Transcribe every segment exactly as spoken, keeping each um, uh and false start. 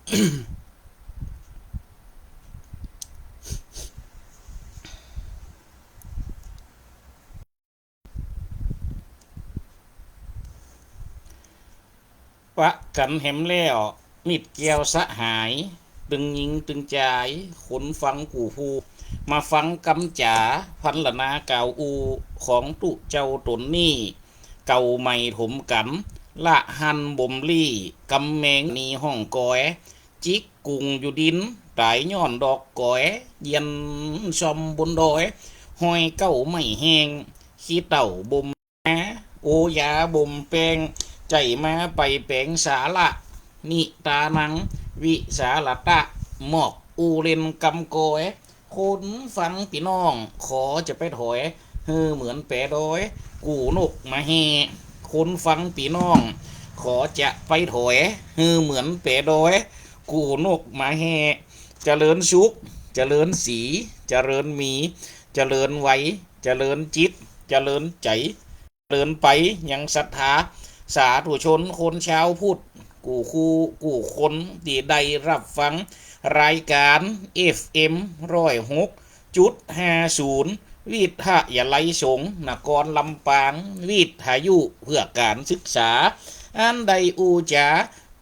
ปะกั๋นแหมแล้ว มิตรแก้วสหาย ตึงญิงตึงจาย คนฟังกู้ผู้ มาฟังกำจ๋า พรรณนากล่าวอู้ ของตุ๊เจ้าต๋นนี้ เก่าใหม่ถมกั๋น ละหันบ่มลี้ กำแมงนีห้องกอย จิกกุ่งอยู่ดิน ต๋ายย้อนดอกก๋อย เยียนซ่อมบนดอย ฮอยเก๊าไม้แห้ง ขี้เถ้าบ่ม โอยาบ่มแปง ใจ๋มาไปแป๋งสาระ นิตานัง วิสาระตะ หมอกอู้เล่นกำกอย คนฟังปี้น้อง ขอจะไปถอย หื้อเหมือนแป๋ดอย กู้นกมาแห่ คนฟังปี้น้อง ขอจะไปถอย หื้อเหมือนแป๋ดอย กู้นกมาแห่ เจริญสุข เจริญศรี เจริญมี เจริญไว เจริญจิต เจริญใจ๋ เจริญไปยังศรัทธา สาธุชนคนชาวพุทธ กู้คู่กู้คนตี้ได้ฮับฟัง รายก๋าน เอฟเอ็ม ร้อยหกจุดห้าศูนย์ วิทยาลัยสงฆ์นครลำปาง วิทยุเพื่อก๋านศึกษา อันได้อู้จ๋า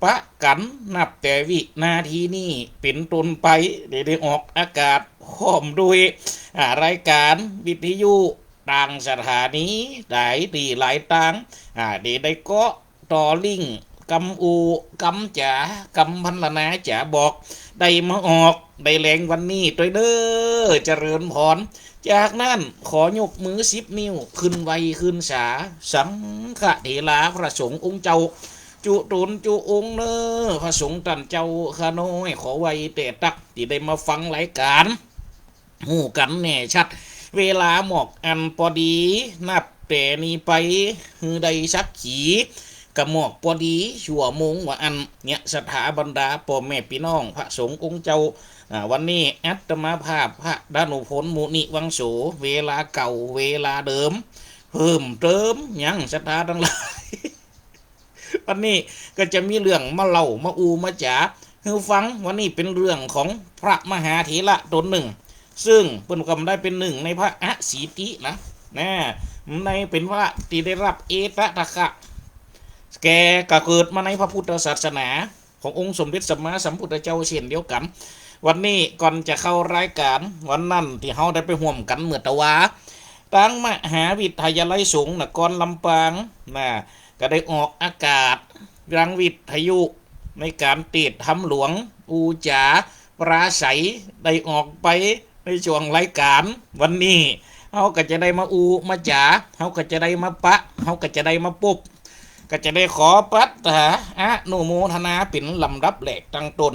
ปะกั๋นนับแต่วินาทีนี้เป๋นต้นไป ได้ ได้ออกอากาศพร้อมด้วย อ่า รายก๋านวิทยุต่างสถานี หลายตี้หลายตาง อ่า ได้ ได้เกาะต่อลิงก์ กำอู้ กำจ๋า กำพรรณนาจ๋าบอก ได้มาออก ได้แหลงวันนี้ตวยเน่อ เจริญพร จากนั้นขอยกมือสิบนิ้ว ขึ้นไหว้ขึ้นสา สังฆเถราพระสงฆ์องค์เจ้า จุ๊ต๋นจุ๊องค์เน่อ พระสงฆ์ต้านเจ้าข้าน้อย ขอไหว้แต่ตั๊ก ตี้ได้มาฟังรายก๋าน ฮู้กั๋นแน่ชัด เวลาหมอกอันปอดี นับแต่นี้ไป หื้อได้สักขี กะหมอกปอดี ชั่วโมงว่าอั้น เนี่ย ศรัทธาบรรดาป้อแม่ปี้น้อง พระสงฆ์องค์เจ้า อ่า วันนี้อาตมาภาพ พระดานุพล มุนิวังโส เวลาเก่า เวลาเดิม เพิ่มเติมหยัง ศรัทธาตังหลาย วันนี้ก็จะมีเรื่องมาเล่า มาอู้ มาจ๋า หื้อฟัง วันนี้เป๋นเรื่องของพระมหาเถระต๋นนึ่ง ซึ่งเปิ้นก็ได้เป๋นนึ่งในพระอสีตินะ นะ ในเป๋นพระตี้ได้ฮับเอตทัคคะ แกก็เกิดมาในพระพุทธศาสนาขององค์สมเด็จสัมมาสัมพุทธเจ้าเช่นเดียวกั๋น วันนี้ก่อนจะเข้ารายก๋าน วันนั้นตี้เฮาได้ไปฮ่วมกั๋นเมื่อตะวา ตางมหาวิทยาลัยสงฆ์นครลำปาง นะ ก็ได้ออกอากาศ ทางวิทยุ ในก๋านเตสน์ธรรมหลวง อู้จ๋า ปราศรัย ได้ออกไปในช่วงรายก๋าน วันนี้ เฮาก็จะได้มาอู้ มาจ๋า เฮาก็จะได้มาปะ เฮาก็จะได้มาปบ ก็จะได้ขอปัตตาอนุโมทนาเป๋นลำดับแรกตั้งต้น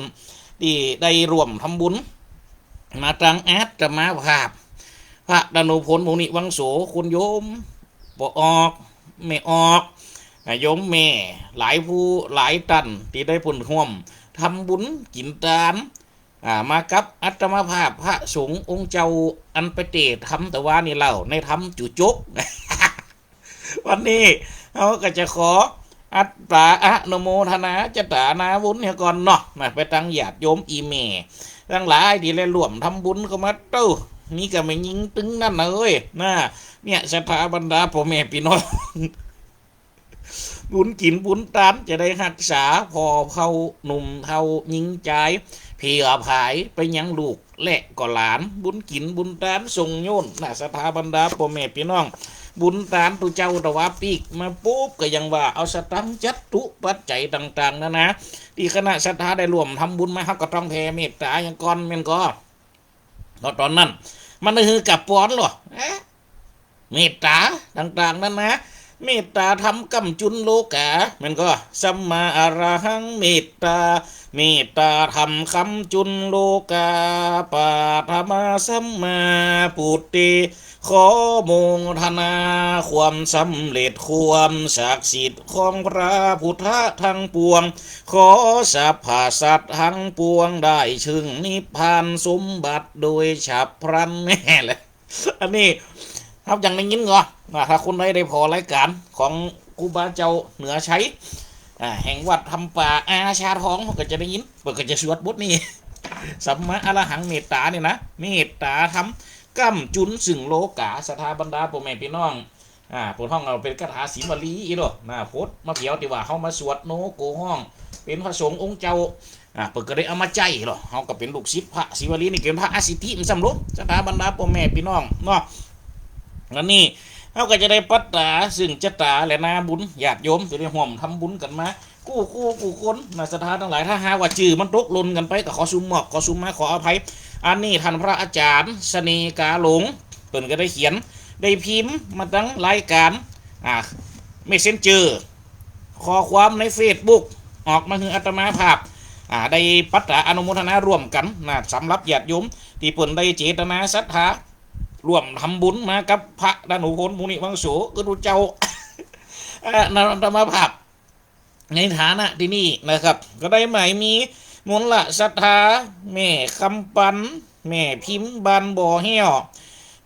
ตี้ได้ร่วมทำบุญ มาตางอาตมาภาพ พระดานุพล มุนิวังโส คุณโยมป้อออก แม่ออก อ่า โยมแม่ หลายผู้หลายต้าน ตี้ได้เปิ้นฮ่วมทำบุญกิ๋นตาน อ่า มากับอาตมาภาพพระสงฆ์องค์เจ้า อันไปเตสน์ธรรมตะวานี้เล่า ในธรรมจุจก วันนี้เฮาก็จะขออัตตาอนุโมทนาจะตานาบุญเหียก่อนเนาะ นะ ไปตางญาติโยมอี่แม่ตังหลายตี้ได้ร่วมทำบุญเข้ามาเต๊อะ มีก้าแม่ญิงตึงนั้นนะเอ้ย นะ เนี่ย ศรัทธาบรรดาป้อแม่ปี้น้อง บุญกิ๋นบุญตานจะได้ฮักษาผ่อเผ่าหนุ่มเฒ่าญิงจาย เผื่อผายไปยังลูกและก็หลาน บุญกิ๋นบุญตานส่งโยนนะ ศรัทธาบรรดาป้อแม่ปี้น้อง บุญตานตุ๊เจ้าตะวาปิ๊กมาปุ๊บ ก็ยังว่าเอาสตางค์จัตุปัจจัยต่างๆ นานา ตี้คณะศรัทธาได้ร่วมทำบุญมา เฮาก็ต้องแผ่เมตตาเหียก่อน แม่นก่อ เพราะต๋อนนั้น มันได้หื้อกับปอนเหรอ เอ๊ะ เมตตาต่างๆ นานา เมตตาธรรมก้ำจุนโลกา แม่นก่อ สัมมาอรหังเมตตา เมตตาธรรมก้ำจุนโลกา ปาฐมาสัมมาปุตติ ขอโมทนาความสำเร็จความศักดิ์สิทธิ์ของพระพุทธทั้งปวง ขอสรรพสัตว์ทั้งปวงได้ซึ่งนิพพานสมบัติโดยฉับพลัน แม่นแหละ อันนี้เฮาจั่งได้ยินก่อ นะ ถ้าคนใดได้ผ่อรายก๋านของครูบาเจ้าเหนือชัย อ่า แห่งวัดธรรมป่าอาชาทอง เปิ้นก็จะได้ยิน เปิ้นก็จะสวดบทนี้ สัมมาอรหังเมตตานี่นะ เมตตาธรรมก้ำจุนซึ่งโลกา ศรัทธาบรรดาป้อแม่ปี้น้อง อ่า เปิ้นฮ้องเอาเป๋นคาถาศรีวลีอี้เนาะ นะ โพสต์มาเปียวตี้ว่าเฮามาสวดโนโกฮ้อง เป๋นพระสงฆ์องค์เจ้า อ่า เปิ้นก็ได้เอามาใจ๊เนาะ เฮาก็เป๋นลูกศิษย์พระศรีวลีนี่ เป๋นพระอสิทธิมันซ้ำลูก ศรัทธาบรรดาป้อแม่ปี้น้องเนาะ อันนี้เฮาก็จะได้ปัตตาซึ่งจะต๋าและนาบุญ ญาติโยมจะได้ฮ่วมทำบุญกั๋นมา กู้คู่กู้คนนะ ศรัทธาตังหลาย ถ้าหากว่าจื้อมันตกหล่นกั๋นไป ก็ขอสุมหมอบ ขอสุมมา ขออภัย อันนี้ต้านพระอาจ๋ารย์เสน่ห์กาหลง เปิ้นก็ได้เขียน ได้พิมพ์มาตังรายก๋าน อ่า เมสเซนเจอร์ ข้อความในเฟซบุ๊ก ออกมาหื้ออาตมาภาพ อ่า ได้ปัตตาอนุโมทนาร่วมกั๋นนะ สำหรับญาติโยมตี้เปิ้นได้เจตนาศรัทธา ร่วมทำบุญมากับพระดานุพล มุนิวังโส คือตุ๊เจ้า อ่า อาตมาภาพ ในฐานะตี้นี่นะครับ ก็ได้หมายมี มูลศรัทธา แม่คำปัน แม่พิมพ์บ้านบ่อแห้ว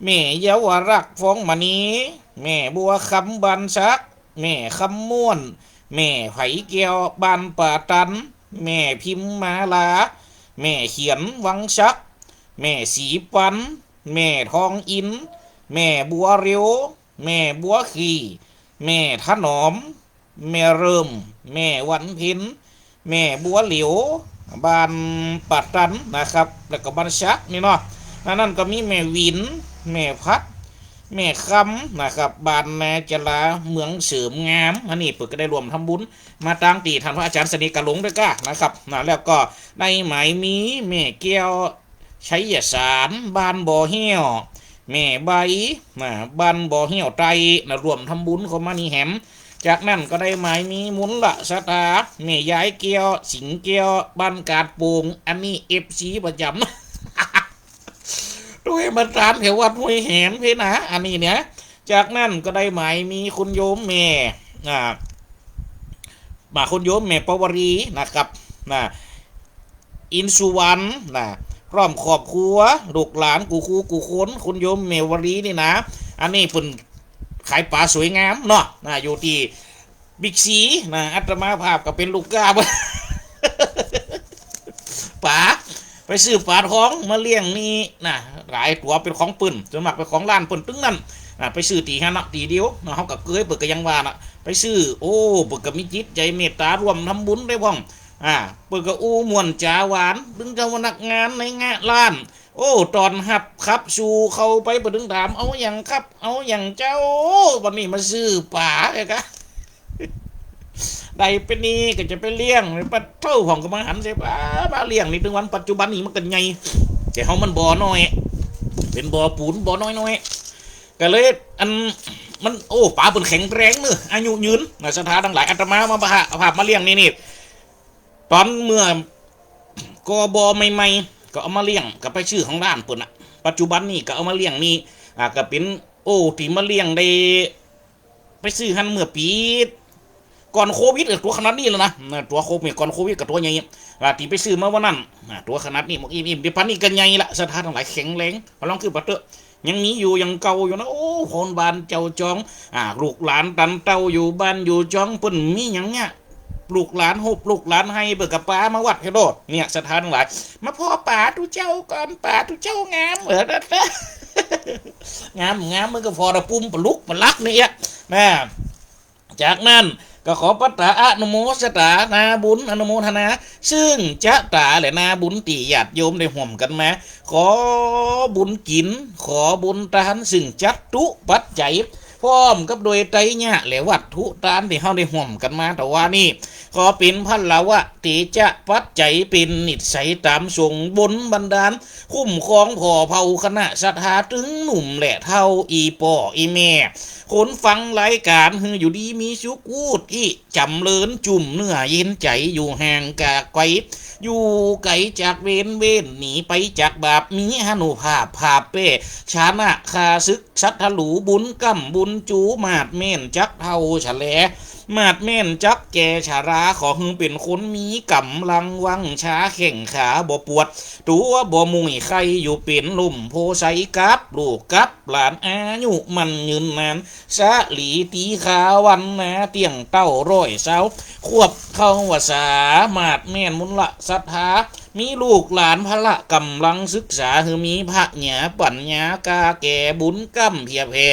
แม่เยาวรักษ์ ฟองมณี แม่บัวคำ บ้านสัก แม่คำม่วน แม่ไผแก้ว บ้านป่าตัน แม่พิมมาลา แม่เขียน วังสัก แม่ศรีปัน แม่ทองอิน แม่บัวเร็ว แม่บัวขี่ แม่ถนอม แม่เริ่ม แม่วันเพ็ญ แม่บัวเหลียว บ้านป่าตันนะครับ แล้วก็บ้านสักนี่เนาะ อันนั้นก็มีแม่วิน แม่พัด แม่คำนะครับ บ้านนาจลา เมืองเสริมงาม อันนี้เปิ้นก็ได้ร่วมทำบุญมาตางตี้ต้านพระอาจ๋ารย์เสน่ห์กาหลงด้วยก้านะครับ นะ แล้วก็ได้หมายมีแม่แก้ว ชัยสาร บ้านบ่อแห้ว แม่ใบ นะ บ้านบ่อแห้วใต้นะ ร่วมทำบุญเข้ามานี่แหม จากนั้นก็ได้หมายมีมูลศรัทธา แม่ยายแก้ว สิงห์แก้ว บ้านกาดโป่ง อันนี้เอฟซีประจ๋ำ โดยมาตางแถววัดห้วยแหมเพนะ อันนี้เนี่ย จากนั้นก็ได้หมายมีคุณโยมแม่ อ่า มาคุณโยมแม่ปวรีนะครับ นะ อินสุวรรณ นะ พร้อมครอบครัว ลูกหลานกู้คู่กู้คน คุณโยมแม่วรีนี่นะ อันนี้เปิ้นขายป๋าสวยงามเนาะ นะ อยู่ตี้บิ๊กซีนะ อาตมาภาพก็เป๋นลูกก้า ป๋า ไปซื้อป๋าทองมาเลี้ยงนี่นะ หลายตั๋วเป๋นของเปิ้น ส่วนมากเป๋นของร้านเปิ้นตึงนั้นนะ ไปซื้อตี้หั้นนะ ตี้เดียวนะ เฮาก็เกย เปิ้นก็ยังว่านะ ไปซื้อ โอ้ เปิ้นก็มีจิตใจ๋เมตต๋าร่วมทำบุญได้พ่อง อ่า เปิ้นก็อู้ม่วนจ๋าหวาน ตึงเจ้าพนักงานในงะร้าน โอ้ ต้อนฮับขับสู่เข้าไป เปิ้นตึงถาม เอาหยังครับ เอาหยังเจ้า บัดนี้มาซื้อป๋าแกกะ ได้เป๋นนี่ก็จะไปเลี้ยง ปัดโธ่ พ่องก็มาหันใส่ป๋า มาเลี้ยงนี่ ตึงวันปัจจุบันนี่มันก็ใหญ่ แต่เฮามันบ่อน้อย เป๋นบ่อปูน บ่อน้อยๆ ก็เลย อัน มัน โอ้ ป๋าเปิ้นแข็งแรงเนอะ อายุยืนนะ ศรัทธาตังหลาย อาตมามาพา พามาเลี้ยงนี่นี่ ต๋อนเมื่อก่อบ่อใหม่ๆ ก็เอามาเลี้ยง ก็ไปซื้อของร้านเปิ้นน่ะ ปัจจุบันนี่ก็เอามาเลี้ยงนี่ อ่า ก็เป๋น โอ้ ตี้มาเลี้ยงได้ ไปซื้อหั้นเมื่อปี๋ก่อนโควิด เออ ตั๋วขนาดนี้แล้วนะ นะ ตั๋วโควิด ก่อนโควิดก็ตั๋วใหญ่ อ่า ตี้ไปซื้อมาวันนั้น อ่า ตั๋วขนาดนี้ หมกอิ่มๆ เดี๋ยวปานนี้ก็ใหญ่ละ ศรัทธาตังหลาย แข็งแรง มาลองคือบ่าเต๊อะ ยังมีอยู่อย่างเก่าอยู่นะ โอ้ คนบ้านเจ้าจอง อ่า ลูกหลานตันเต้าอยู่บ้านอยู่จอง เปิ้นมีหยังเนี่ย ลูกหลานฮบลูกหลานไห้ เปิ้นก็ปามาวัดแท้โลด เนี่ย ศรัทธาตังหลาย มาผ่อป๋าตุ๊เจ้าก่อน ป๋าตุ๊เจ้างาม เออ งาม งาม มันก็ผ่อตะปุ่มปะลุกปะลักนี่อะ นะ จากนั้นก็ขอปัตตาอนุโมสตานาบุญ อนุโมทนา ซึ่งจะต๋าและนาบุญตี้ญาติโยมได้ฮ่วมกั๋นมา ขอบุญกิ๋น ขอบุญตาน ซึ่งจัตตุปัจจัย พร้อมกับโดยไตรยะและวัตถุตานตี้เฮาได้ฮ่วมกั๋นมาตะวานี้ ขอเป๋นพละวะเตจะปัจจัย เป๋นนิสสัยต๋ามส่งบนบันดาล คุ้มครองผ่อเผ่าคณะศรัทธา ตึงหนุ่มและเฒ่า อี่ป้ออี่แม่ คนฟังรายก๋าน หื้ออยู่ดีมีสุข อูดอี้จ๋ำเริญ จุ่มเนื้อเย็นใจ๋ อยู่ห่างจากไก๋ อยู่ไก๋จากเวร เว้นหนีไปจากบาป มีอานุภาพ ผาบแป้ ชนะข้าศึก ศัตรู บุญก้ำบุญจู มาดแม่นจักเฒ่าแฉล มาดแม่นจักแก่ชรา ขอหื้อเป๋นคนมีก๋ำลัง วังชาแข้งขาบ่ปวด ตั๋วบ่มุ่ยไข้ อยู่เป๋นฮ่มโพธิ์ใส กับลูกกับหลาน อายุมั่นยืนนาน สะหลีตีขาวรรณา เตี้ยงเต้าร้อยซาวขวบเข้าพรรษา มาดแม่นมุนละศรัทธา มีลูกหลานพละก๋ำลังศึกษา หื้อมีผญาปั๋ญญา กล้าแก่บุญก้ำเพียรแผ่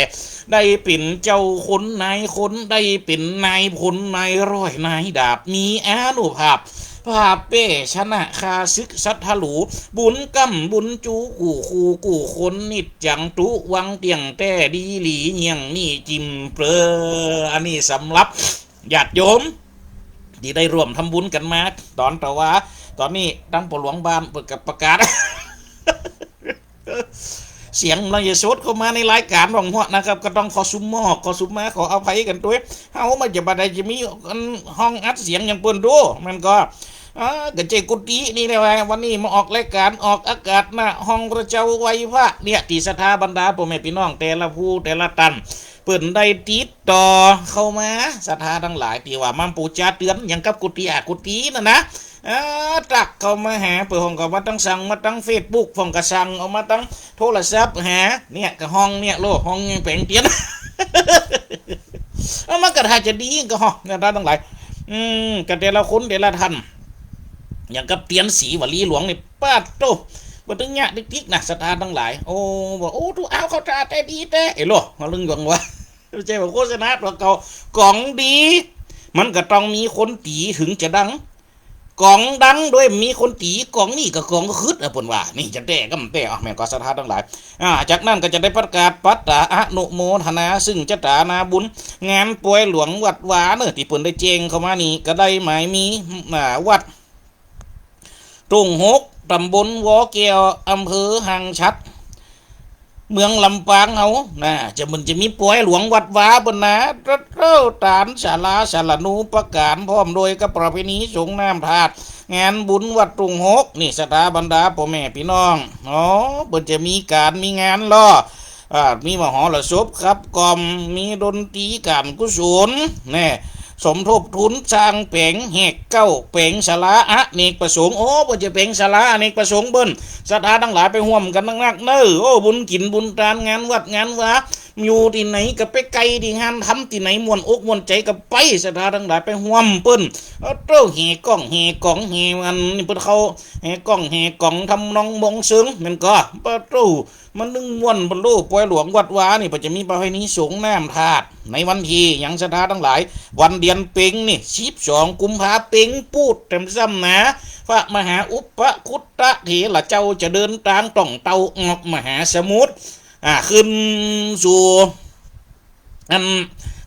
ได้เป๋นเจ้าคนนายคน ได้เป๋นนายพลนายร้อยนายดาบ มีอานุภาพ ภาพเป้ชนะข้าศึกศัตรู บุญก้ำบุญจูกู้คู่กู้คน นิจจังตุวังเตี้ยงแต๊ดีหลี เยี่ยงนี้จิ่มเปลือ อันนี้สำหรับญาติโยม ตี้ได้ร่วมทำบุญกั๋นมา ต๋อนตะวา ต๋อนนี้ตังป้อหลวงบ้านเปิ้นก็ประกาศ เสียงมันจะสดเข้ามาในรายก๋านของฮวกนะครับ ก็ต้องขอสุมมอก ขอสุมมา ขออภัยกั๋นตวย เฮาบ่จะบ่ได้จะมีอันห้องอัดเสียงอย่างเปิ้นโด้ มันก็ อ่า ก็เจ้ากุฏินี่แหละว่า วันนี้มาออกรายก๋าน ออกอากาศหน้าห้องพระเจ้าไหว้พระเนี่ย ตี้ศรัทธาบรรดาป้อแม่ปี้น้องแต่ละผู้แต่ละต้าน เปิ้นได้ติดต่อเข้ามา ศรัทธาตังหลาย ตี้ว่ามาปู๋จาเตื๋อนอย่างกับกุฏิอากุฏินั่นนะ อ่า ตั๊กเข้ามาหา เปิ้นพ่องก็มาตังสั่ง มาตังเฟซบุ๊ก พ่องก็สั่ง เอามาตังโทรศัพท์หา เนี่ย ก็ห้องเนี่ยโลด ห้องยังแป๋งเตียน เอามาก็ถ้าจะดีก็ห้อง ศรัทธาตังหลาย อืม ก็แต่ละคนแต่ละต้าน อย่างกับเตียนศรีวลีหลวงนี่ ปาดโต้ บ่ตึงเยียะติ๊กๆ นะ ศรัทธาตังหลาย โอ้ บอก โอ้ ถูกเอาเข้าตาแต๊ดีแต๊ เอ้ยโล มาลึงหยงวะ บ่ใจ้ว่าโฆษณาตั๋วเก่า ก๋องดี มันก็ต้องมีคนตี๋ถึงจะดัง ก๋องดังด้วยมีคนตี๋ ก๋องนี่ก็ก๋องก็คึดอะ เปิ้นว่า นี่จะแต๊ก็บ่แต๊ อ่ะ แม่นก็ศรัทธาตังหลาย อ่า จากนั้นก็จะได้ประกาศปัตตาอนุโมทนา ซึ่งจะตานาบุญ งานปอยหลวงวัดวาเนอะ ตี้เปิ้นได้แจ้งเข้ามานี่ ก็ได้หมายมี อ่า วัด ตุ่งหก ต๋ำบลวอแก้ว อำเภอหางฉัตร เมืองลำปางเฮา นะ จะ มันจะมีปอยหลวงวัดวาเปิ้นนะ เต้าตานศาลาสารานูปการ พร้อมโดยกับประเพณีสรงน้ำธาตุ งานบุญวัดตุ่งหก นี่ ศรัทธาบรรดาป้อแม่ปี้น้อง อ๋อ เปิ้นจะมีก๋านมีงานลอ อ่า มีมหรสพขับกล่อม มีดนตรีก๋านกุศล แน่ สมทบทุนสร้างแป๋งแหกเก๊า แป๋งศาลาอเนกประสงค์ โอ้ เปิ้นจะแป๋งศาลาอเนกประสงค์เปิ้น ศรัทธาตังหลายไปฮ่วมกั๋นนักๆ เนอะ โอ้ บุญกิ๋นบุญตาน งานวัดงานวา อยู่ตี้ไหนก็ไปไกลตี้หั้น ทำตี้ไหนม่วนอกม่วนใจ๋ก็ไป ศรัทธาตังหลายไปฮ่วมเปิ้น เอาเต้าแห่ก้องแห่ก๋องแห่อันนี้เปิ้นเข้า แห่ก้องแห่ก๋องทำนองบงเซิง แม่นก็ ปะโต้ มันนึ่งม่วนบรรลุปอยหลวงวัดวานี่ เปิ้นจะมีประเพณีสรงน้ำธาตุ ในวันตี้หยังศรัทธาตังหลาย วันเดือนเป็งนี่ สิบสองกุมภา เป็งปูดแถมซ้ำนะ พระมหาอุปคุตตะเถระเจ้าจะเดินตางต่องเตาออกมหาสมุทร อ่า ขึ้นสู่ อัน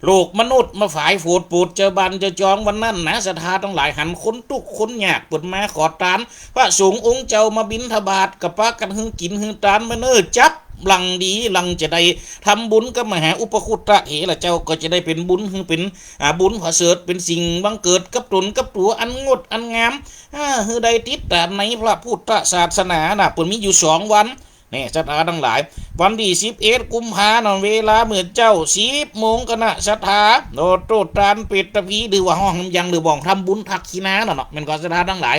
โลกมนุษย์มาฝายโผดโปรดเจ้าบ้านเจ้าจองวันนั้นนะ ศรัทธาตังหลาย หันคนตุ๊กข์คนยากเปิ้นมาขอตาน พระสงฆ์องค์เจ้ามาบิณฑบาต ก็ปากั๋นหื้อกิ๋นหื้อตานมาเน่อ จับลังดีลังจะได้ทำบุญกับมหาอุปคุตตะเถระเจ้า ก็จะได้เป๋นบุญหื้อเป๋น อ่า บุญประเสริฐ เป๋นสิ่งบังเกิดกับต๋นกับตั๋วอันงดอันงาม อ่า หื้อได้ติดต๋ามในพระพุทธศาสนานะ เปิ้นมีอยู่สองวัน นี่ ศรัทธาตังหลาย วันตี้สิบเอ็ดกุมภาเนาะ เวลาเมื่อเจ๊าสิบโมง คณะศรัทธา โอ้โต้ ตานเปตตะพี หรือว่าฮ้องนำยัง หรือบ่องทำบุญทักขิณาเนาะ แม่นก็ศรัทธาตังหลาย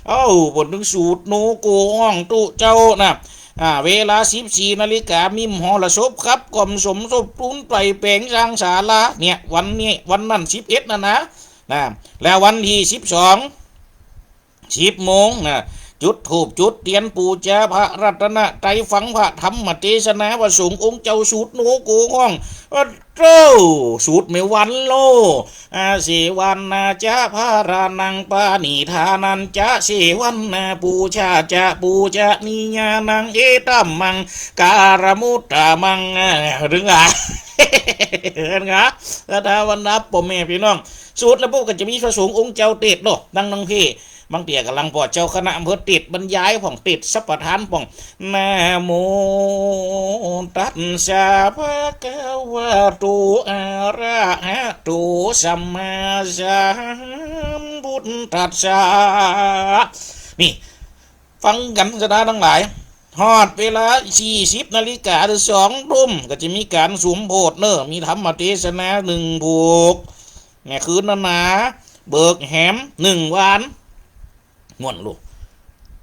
เอ้า เปิ้นตึงสูตรโนโกฮ้องตุ๊เจ้านะ อ่า เวลาสิบสี่นาฬิกา มีมหรสพขับกล่อมสมทบทุนไตร่แป๋งสร้างศาลา เนี่ย วันนี้ วันนั้นสิบเอ็ดน่ะนะ นะ แล้ววันตี้สิบสอง สิบโมงนะ จุดธูปจุดเตียนปู๋จาพระรัตนตรัย ฟังพระธรรมเตสนา พระสงฆ์องค์เจ้าสูตรโนโกฮ้อง ปะโต้ สูตรแม่วันโล อาเสวนาจะภารานังปาณิธานัญจะเสวนา ปูชาจะปูชนียานัง เอตัมมังการมุตตมัง อ่า เถิงอะ เถิงอะ ศรัทธาบรรดาป้อแม่ปี้น้อง สูตรแล้วปุ๊บก็จะมีพระสงฆ์องค์เจ้าเตสน์เนาะ ดังนั้นพี่ บางเตื้อก็ลังป้อเจ้าคณะอำเภอเตสน์บรรยายพ่อง เตสน์สัพพะทานพ่อง นะโมตัสสะภะคะวะโต อะระหะโต สัมมาสัมพุทธัสสะ นี่ ฟังกั๋นศรัทธาตังหลาย ฮอดเวลาสี่สิบนาฬิกา หรือสองทุ่ม ก็จะมีก๋านสมโภชเน่อ มีธรรมเตสนานึ่งผูก แง่คืนนั้นนา เบิกแหมนึ่งวาน ม่วนลูก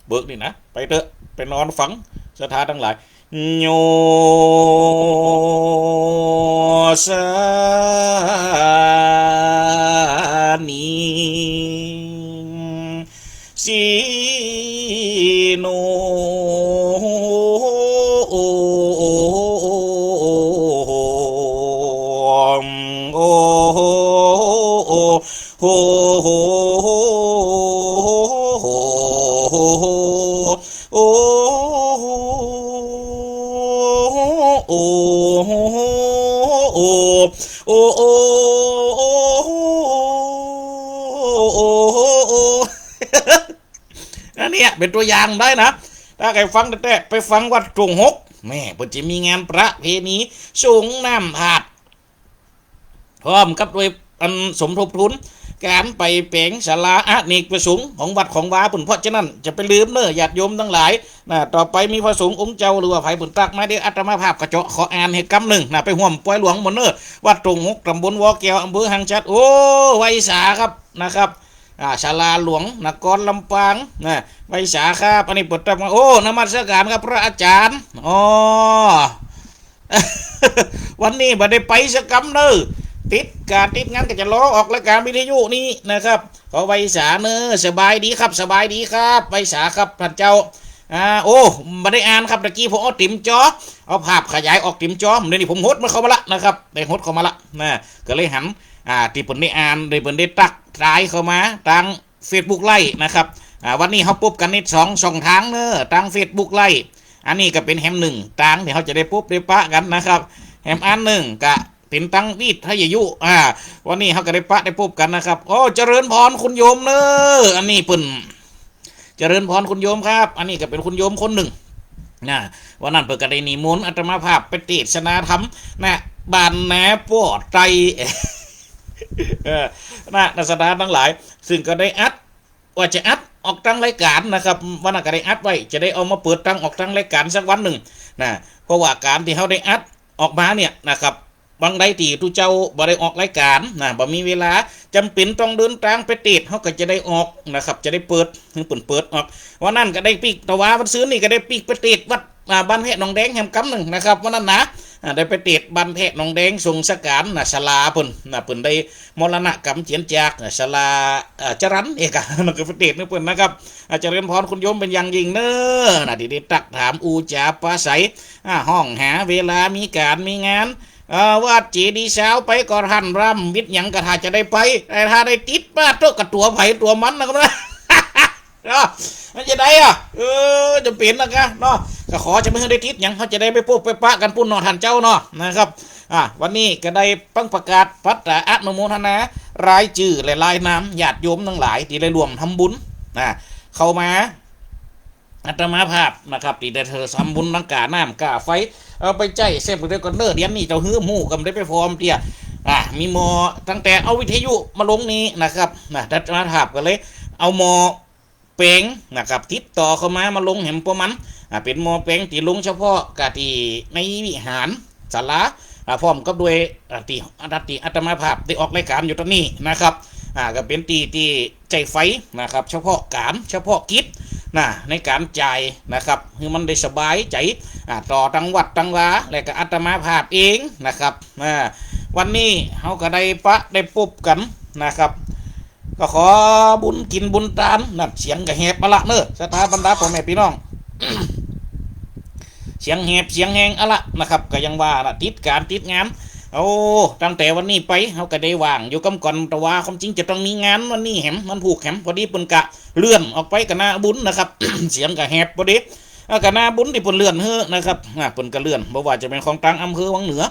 เบิกนี่นะ ไปเต๊อะ ไปนอนฟัง ศรัทธาตังหลาย โยสานิง สีโน โอ โอ โอ โอ โอ โอ โอ โอ โอ อันเนี้ยเป๋นตั๋วอย่างได้นะ ถ้าใค่ฟังแต๊ๆ ไปฟังวัดทุ่งหก แม่ เปิ้นจะมีงานประเพณีสงน้ำธาตุ พร้อมกับโดยอันสมทบทุน ก๋านไปแป๋งศาลาอเนกประสงค์ของวัดของวาปุ้น เพราะฉะนั้นจะไปลืมเน่อ ญาติโยมตังหลาย นะ ต่อไปมีพระสงฆ์องค์เจ้าหรือว่าใผเปิ้นตักมา เดี๋ยวอาตมาภาพก็จะขออ่านหื้อกำนึ่งนะ ไปฮ่วมปอยหลวงหมดเน่อ วัดทุ่งหก ตำบลวอแก้ว อำเภอห้างฉัตร โอ้ ไหว้สาครับ นะครับ อ่า ศาลาหลวงนครลำปาง นะ ไหว้สาครับ อันนี้เปิ้นตักมา โอ้ นมัสการครับพระอาจารย์ อ๋อ วันนี้บ่ได้ไปสักกำเน่อ ติดก๋านติดงาน ก็จะรอออกรายการวิทยุนี่นะครับ ขอไหว้สาเน่อ สบายดีครับ สบายดีครับ ไหว้สาครับท่านเจ้า อ่า โอ้ บ่ได้อ่านครับ ตะกี้ผมเอาติ่มจอ เอาภาพขยายออกติ่มจอ เดี๋ยวนี้ผมหดมันเข้ามาละนะครับ ได้หดเข้ามาละนะ ก็เลยหัน อ่า ตี้เปิ้นได้อ่าน ตี้เปิ้นได้ตักทายเข้ามาตางเฟซบุ๊กไลฟ์นะครับ อ่า วันนี้เฮาปบกั๋นในสองช่องตางเน่อ ตางเฟซบุ๊กไลฟ์ อันนี้ก็เป๋นแหมนึ่งตางตี้เฮาจะได้ปบได้ปะกั๋นนะครับ แหมอันนึ่งก็เป๋นตางวิทยุ อ่า วันนี้เฮาก็ได้ปะได้ปบกั๋นนะครับ โอ้ เจริญพรคุณโยมเน่อ อันนี้เปิ้น เจริญพรคุณโยมครับ อันนี้ก็เป๋นคุณโยมคนนึ่งนะ วันนั้นเปิ้นก็ได้นิมนต์อาตมาภาพไปเตสนาธรรมนะ บ้านนาป้อไตร เออ นะ ศรัทธาตังหลาย ซึ่งก็ได้อัด ว่าจะอัดออกตางรายก๋านนะครับ วันนั้นก็ได้อัดไว้ จะได้เอามาเปิดตางออกตางรายก๋านสักวันนึ่งนะ เพราะว่าก๋านตี้เฮาได้อัดออกมาเนี่ยนะครับ บางใดตี้ตุ๊เจ้าบ่ได้ออกรายก๋านนะ บ่มีเวลา จ๋ำเป๋นต้องเดินตางไปเตส เฮาก็จะได้ออกนะครับ จะได้เปิด หื้อเปิ้นเปิดออก วันนั้นก็ได้ปิ๊ก ตะวาวันซืนนี่ก็ได้ปิ๊กไปเตสวัด อ่า บ้านแพะหนองแดงแหมกำนึ่งนะครับ วันนั้นนะ อ่า ได้ไปเตสบ้านแพะหนองแดง สงฆ์สการนะ ศาลาเปิ้นนะ เปิ้นได้มรณกรรมเจียนจากนะ ศาลา อ่า จรัญเอกะ นั่นก็ไปเตสหื้อเปิ้นนะครับ อ่า เจริญพรคุณโยมเป๋นอย่างยิ่งเน่อ นะ ตี้ได้ตักถามอู้จ๋าปราศรัย อ่า ฮ้องหาเวลามีก๋านมีงาน อ่า วัดเจดีย์ซาวไปก็ท่านร่ำ วิทย์หยังก็ถ้าจะได้ไป แต่ถ้าได้ติดป้าโต๊ะกับตั๋วใผตั๋วมันนะครับนะ เนาะ มันจะได้อะ เออ จ๋ำเป๋นนะกะเนาะ ก็ขอจะไม่ให้ได้ติดหยัง เฮาจะได้ไปปบไปปะกั๋นปุ้นเนาะ ท่านเจ้าเนาะ นะครับ อ่า วันนี้ก็ได้ปังประกาศ พัดต๋าอนุโมทนา รายจื้อและรายนามญาติโยมตังหลายตี้ได้ร่วมทำบุญนะ เข้ามา อาตมาภาพนะครับ ตี้ได้เถิดทำบุญตางก๋าน้ำก๋าไฟ เอาไปใจ๊เส้นก๋วยเตี๋ยวก่อนเน่อ เดี๋ยวนี้เจ้าหื้อหมู่ก็บ่ได้ไปฟอร์มเตี้ย อ่า มีหม้อ ตั้งแต่เอาวิทยุมาลงนี่นะครับ นะ อาตมาภาพก็เลยเอาหม้อแป๋งนะครับ ติดต่อเข้ามา มาลงแหมปอมัน อ่า เป๋นหม้อแป๋งตี้ลงเฉพาะกะตี้ในวิหาร ศาลา อ่า พร้อมกับด้วย อ่า ตี้ ตี้อาตมาภาพได้ออกรายก๋านอยู่ต๋อนนี้นะครับ อ่า ก็เป๋นตี้ตี้ใจ๊ไฟนะครับ เฉพาะก๋าน เฉพาะกิจนะ ในก๋านจ่ายนะครับ หื้อมันได้สบายใจ๋ อ่า ต่อตังวัดตังวา และก็อาตมาภาพเองนะครับ อ่า วันนี้เฮาก็ได้ปะได้ปบกั๋นนะครับ ก็ขอบุญกิ๋นบุญตาน นั่นเสียงก็แหบเอาละเน่อ ศรัทธาบรรดาป้อแม่ปี้น้อง เสียงแหบเสียงแฮงเอาละนะครับ ก็ยังว่าละ ติดก๋านติดงาน โอ้ ตั้งแต่วันนี้ไป เฮาก็ได้ว่างอยู่กำก่อน ตะวาความจริงจะต้องมีงานวันนี้แหม วันพูกแหม พอดีเปิ้นกะเลื่อนออกไปก๋านนาบุญนะครับ เสียงก็แหบพอดี อ่า ก๋านนาบุญตี้เปิ้นเลื่อนหื้อนะครับ อ่า เปิ้นก็เลื่อน บ่ว่าจะเป๋นของตางอำเภอวังเหนือ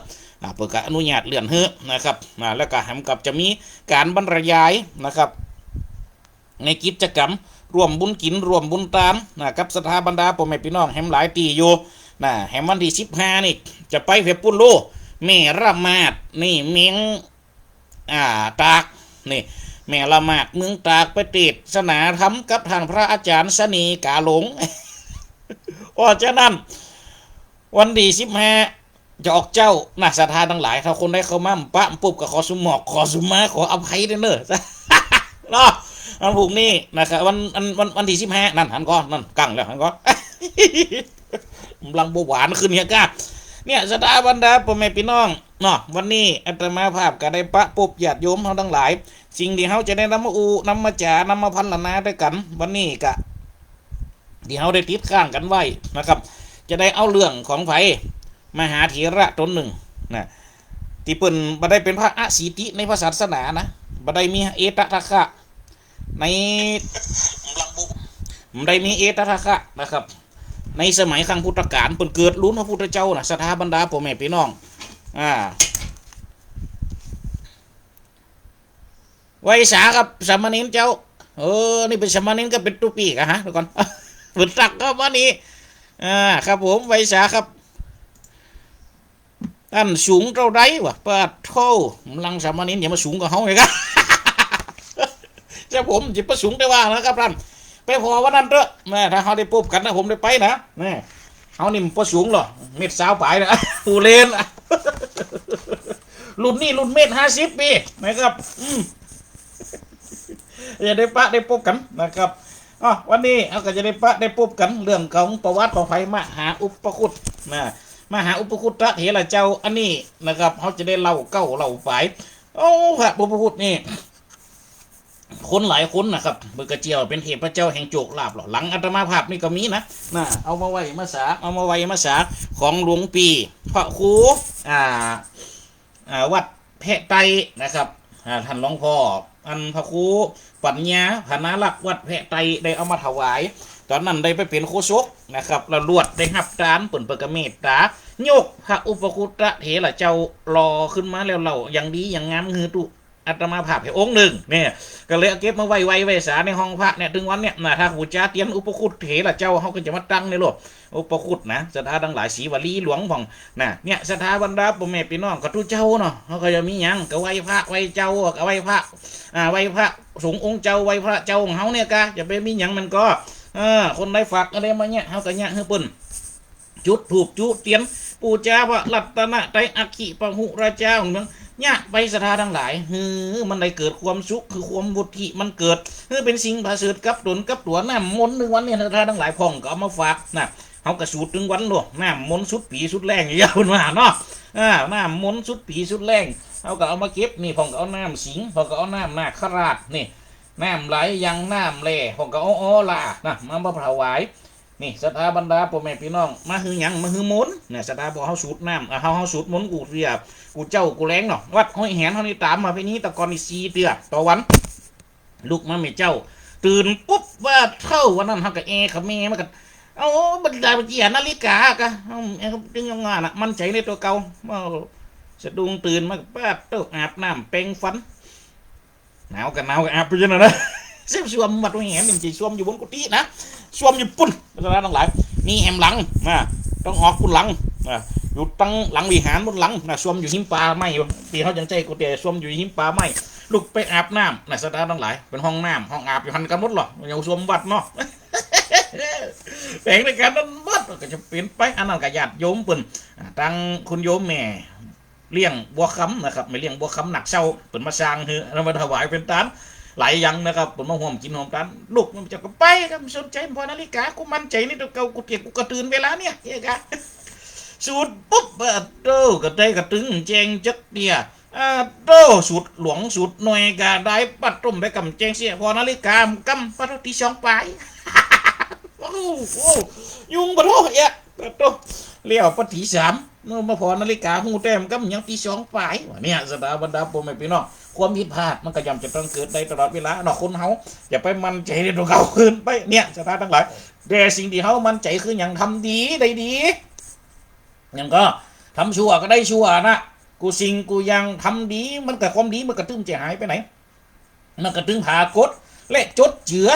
อ่า เปิ้นก็อนุญาตเลื่อนหื้อนะครับ อ่า แล้วก็แหมกับจะมีก๋านบรรยายนะครับ ในกิจกรรมร่วมบุญกิ๋นร่วมบุญตานนะ กับศรัทธาบรรดาป้อแม่ปี้น้องแหมหลายตี้อยู่นะ แหมวันตี้สิบห้านี่จะไปแผบปุ้นโล แม่ละหมาดนี่เมือง อ่า ตาก นี่ แม่ละหมาดเมืองตาก ไปเตสนาธรรมกับท่านพระอาจ๋ารย์เสน่ห์กาหลง เพราะฉะนั้น วันตี้สิบห้า จะออกเจ๊านะ ศรัทธาตังหลาย ถ้าคนใดเข้ามาบ่ปะบ่ปุ๊บก็ขอสุหมอก ขอสุมา ขออภัยด้วยเน่อ เนาะ วันพรุ่งนี้นะครับ วัน วัน วัน วันตี้สิบห้า นั่น หันก่อ นั่น กั๋งแล้ว หันก่อ กำลังเบาหวานขึ้นเหียก้า เนี่ย ศรัทธาบรรดาป้อแม่ปี้น้องเนาะ วันนี้อาตมาภาพก็ได้ปะปุ๊บญาติโยมเฮาตังหลาย สิ่งตี้เฮาจะได้นำมาอู้ นำมาจ๋า นำมาพรรณนาตวยกั๋น วันนี้ก็ ตี้เฮาได้ติดค้างกั๋นไว้นะครับ จะได้เอาเรื่องของใผ มหาเถระต๋นนึ่งนะ ตี้เปิ้นบ่ได้เป๋นพระอสิติในพระศาสนานะ บ่ได้มีเอตทัคคะ ใน บ่ได้มีเอตทัคคะนะครับ ในสมัยครั้งพุทธกาล เปิ้นเกิดรุ่นพระพุทธเจ้านะ ศรัทธาบรรดาป้อแม่ปี้น้อง อ่า ไหว้สาครับ สามเณรเจ้า เออ นี่เป๋นสามเณรก็เป๋นตุ๊ปี้กะฮะ เดี๋ยวก่อน เปิ้นตักเข้ามานี่ อ่า ครับผม ไหว้สาครับ ต้านสูงเต้าใดวะ ปะโธ่ กำลังสามเณรอย่ามาสูงกับเฮาเลยครับ เจ้าผมจะประสูงแต่ว่านะครับต้าน ไปผ่อวันนั้นเต๊อะ แม่ ถ้าเฮาได้ปุ๊บกั๋นนะ ผมได้ไปนะ แม่ เฮานี่บ่สูงหรอก เมตรซาวปลายนะ ผู้เล่น รุ่นนี้รุ่นเมตรห้าสิบปีนะครับ อืม จะได้ปะได้ปุ๊บกั๋นนะครับ อ๋อ วันนี้เฮาก็จะได้ปะได้ปุ๊บกั๋น เรื่องของประวัติของใผ มหาอุปคุตตะนะ มหาอุปคุตตะเถระเจ้า อันนี้นะครับ เฮาจะได้เล่าเก๊าเล่าป๋าย โอ้ พระอุปคุตตะนี่ คนหลายคนนะครับ เปิ้นก็เจียว่าเป๋นเทพเจ้าแห่งโจคลาภหรอก หลังอาตมาภาพนี่ก็มีนะ นะ เอามาไหว้มาสา เอามาไหว้มาสา ของหลวงปี้ พระครู อ่า อ่า วัดแพะไตรนะครับ อ่า ต้านหลวงพ่อ อันพระครูปัญญา พนารักษ์ วัดแพะไตร ได้เอามาถวาย ต๋อนนั้นได้ไปเป๋นโฆษกนะครับ แล้วลวดได้ฮับตาน เปิ้น เปิ้นก็เมตตา ยกพระอุปคุตตะเถระเจ้าหล่อขึ้นมาแล้วเล่า อย่างดีอย่างงาม หื้อตุ๊ อาตมาภาพหื้อองค์นึ่ง เนี่ย ก็เลยเอาเก็บมาไหว้ ไหว้ ไหว้สาในห้องพระเนี่ย เถิงวันเนี่ยนะ ถ้าปู๋จาเตียนอุปคุตตะเถระเจ้า เฮาก็จะมาตั้งในโลกอุปคุตตะนะ ศรัทธาตังหลาย ศรีวลีหลวงพ่องนะ เนี่ย ศรัทธาบรรดาป้อแม่ปี้น้อง ก็ตุ๊เจ้าเนาะ เฮาก็จะมีหยัง ก็ไหว้พระไหว้เจ้า ก็ไหว้พระ อ่า ไหว้พระสงฆ์องค์เจ้า ไหว้พระเจ้าของเฮาเนี่ยกะ จะไปมีหยังมันก็ เออ คนใดฝากอะไรมาเนี่ย เฮาก็เนี่ยหื้อเปิ้น จุดธูปจุดเตียน ปู๋จาพระรัตนไตรัย อัคคีพหุราชา เนี่ยไปศรัทธาตังหลาย หื้อมันได้เกิดความสุข คือความวุฒิมันเกิด หื้อเป๋นสิ่งประเสริฐกับต๋นกับตั๋ว น้ำมนต์เถิงวันเนี่ย ศรัทธาตังหลาย พ่องก็เอามาฝากนะ เฮาก็สูดเถิงวันโลด น้ำมนต์สุดปี๋สุดแล้ง อย่างเปิ้นว่าเนาะ อ่า น้ำมนต์สุดปี๋สุดแล้ง เฮาก็เอามาเก็บนี่ พ่องก็เอาน้ำสิงห์ พ่องก็เอาน้ำนาคราชนี่ น้ำไหลยังน้ำแล พ่องก็เอาออหล่านะ มา มาถวาย นี่ ศรัทธาบรรดาป้อแม่ปี้น้อง มาหื้อหยัง มาหื้อมนต์นะ ศรัทธา พอเฮาสูดน้ำ อ่ะ เฮา เฮาสูดมนต์กู้เตื้อ กู้เจ๊ากู้แลงเนาะ วัดห้วยแหนเฮานี่ต๋ามประเพณีตะก่อนนี่สี่เตื้อต่อวัน ลุกมาแม่เจ๊า ตื่นปุ๊บ ว่าเต้า วันนั้นเฮาก็แอ่ขะแม่มากั๋น เอาบรรดาเจี๋ยนาฬิกากะ เอา เอา จึงยังว่าน่ะ มั่นใจ๋ในตั๋วเก่า เอา สะดุ้งตื่นมา ปาดโต้ อาบน้ำแปรงฟัน หนาวก็หนาวก็อาบไปจั่งนั้นนะ เสียส้วมวัดห้วยแหนนี่ บ่ใจ้ส้วมอยู่บนกุฏินะ ส้วมอยู่ปู้น ศรัทธาตังหลาย มีแหมหลังนะ ต้องออกปู้นหลังนะ อยู่ตังหลังวิหารปู้นหลังนะ ส้วมอยู่ฮิมป่าไม้อยู่ ตี้เฮายังใจ๊กุฏิ ส้วมอยู่ฮิมป่าไม้ ลุกไปอาบน้ำนะ ศรัทธาตังหลาย เป๋นห้องน้ำ ห้องอาบอยู่หั้นกั๋นหมดหรอ บ่ใจ้ส้วมวัดเนาะ แป๋งในก๋านนั้นหมด ก็จะเป๋นไป อันนั้นก็ญาติโยมเปิ้น อ่า ตังคุณโยมแม่ เลี้ยงบัวคำนะครับ แม่เลี้ยงบัวคำหนักเศร้า เปิ้นมาสร้างหื้อ เอามาถวายเป๋นตาน หลายอย่างนะครับ เปิ้นมาฮ่วมกิ๋นฮ่วมตาน ลูกมันจะก็ไปครับ บ่สนใจ๋ ผ่อนาฬิกา กูมั่นใจ๋ในตั๋วเก่า กูเตียก กูก็ตื่นเวลาเนี่ย เนี่ยกะ สูดปุ๊บ ปาดโต้ ก็ได้กระตึงแจ้งจักเตี้ย อ่า โต้ สูดหลวงสูดหน่อยก็ได้ ปาดโต้ ไปก่ำแจ้งเสี้ย ผ่อนาฬิกาก่ำ ปาดโต้ ตีสองป๋าย โอ้โห ยุงปะโถ เอ๊ะ ปะโถ แล้วปะตีสาม เมื่อมาผ่อนาฬิกาฮู้แต๊ก่ำยังตีสองป๋าย เนี่ย ศรัทธาบรรดาป้อแม่ปี้น้อง ความผิดพลาดมันก็ย่อมจะต้องเกิดได้ตลอดเวลาเนาะ คนเฮาอย่าไปมั่นใจ๋ในตั๋วเก่าเกินไป เนี่ย ศรัทธาตังหลาย แต่สิ่งตี้เฮามั่นใจ๋คือหยัง ทำดีได้ดี หยังก็ ทำชั่วก็ได้ชั่วนะ กู้สิ่งกู้อย่าง ทำดี มันก็ ความดีมันก็ตึงจะหายไปไหน มันก็ตึงผากฏ และจดเจือ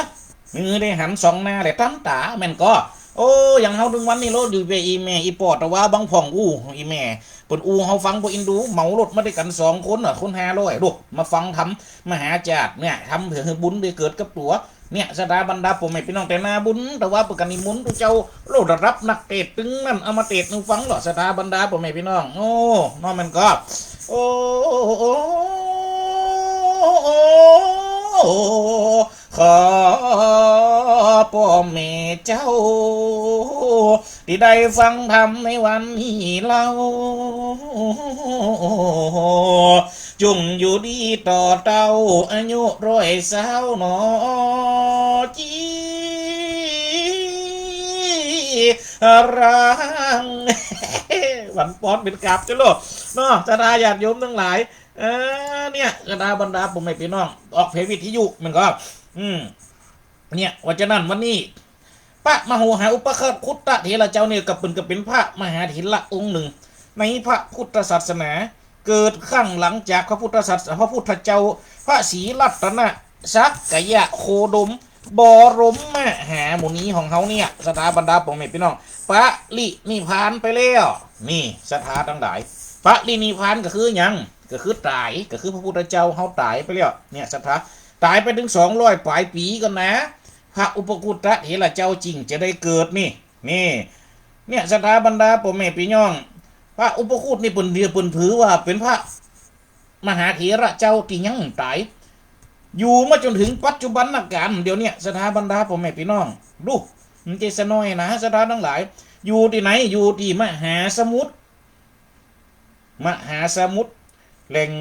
หื้อได้หันส่องหน้าและตันต๋า แม่นก่อ โอ้ อย่างเฮาเถิงวันนี้โลด อยู่เปื้ออี่แม่อี่ป้อ แต่ว่าบางพ่องอู้ อี่แม่เปิ้นอู้เฮาฟัง ป้ออินดู เหมารถมาตวยกั๋นสองคนน่ะ คนห้าร้อย โด มาฟังธรรม มหาจาติเนี่ย ทำเปื้อหื้อบุญได้เกิดกับตั๋ว เนี่ย ศรัทธาบรรดาป้อแม่ปี้น้อง แต่หน้าบุญ แต่ว่าเปิ้นก็นิมนต์ตุ๊เจ้า โอ้ ระดับนักเตสน์ตึงนั้น เอามาเตสน์หื้อฟังเนาะ ศรัทธาบรรดาป้อแม่ปี้น้อง โอ้ เนาะ มันก็ โอ้ ขอป้อแม่เจ้า ตี้ได้ฟังธรรมในวันนี้เล่า จงอยู่ดีต่อเต้า อายุร้อยเศร้าหนอ จีรัง วันปอนเป๋นกาบเจ้าโลกเนาะ ศรัทธาญาติโยมตังหลาย เออ เนี่ย ศรัทธาบรรดาป้อแม่ปี้น้อง ออกเพจวิทยุมันก็ อืม เนี่ย เพราะฉะนั้นวันนี้ พระมโหหาอุปคุตตะเถระเจ้าเนี่ยก็เปิ้นก็เป๋นพระมหาเถระองค์นึ่ง ในพระพุทธศาสนา เกิดครั้งหลังจากพระพุทธศาส- พระพุทธเจ้า พระศรีรัตนสักยะโคดม บรมมหามุนีของเฮาเนี่ย ศรัทธาบรรดาป้อแม่ปี้น้อง ปรินิพพานไปแล้ว นี่ ศรัทธาตังหลาย ปรินิพพานก็คือหยัง ก็คือต๋าย ก็คือพระพุทธเจ้าเฮาต๋ายไปแล้ว เนี่ย ศรัทธา ต๋ายไปเถิงสองร้อยป๋ายปี๋ก่อนนะ พระอุปคุตตะเถระเจ้าจึงจะได้เกิดนี่ นี่ เนี่ย ศรัทธาบรรดาป้อแม่ปี้น้อง พระอุปคุตนี่เปิ้น เปิ้นถือว่าเป๋นพระมหาเถระเจ้าตี้ยังบ่ต๋าย อยู่มาจ๋นเถิงปัจจุบันกาลเดี๋ยวเนี่ย ศรัทธาบรรดาป้อแม่ปี้น้อง ดู มันจะสะน้อยนะ ศรัทธาตังหลาย อยู่ตี้ไหน อยู่ตี้มหาสมุทร มหาสมุทร แหล่ง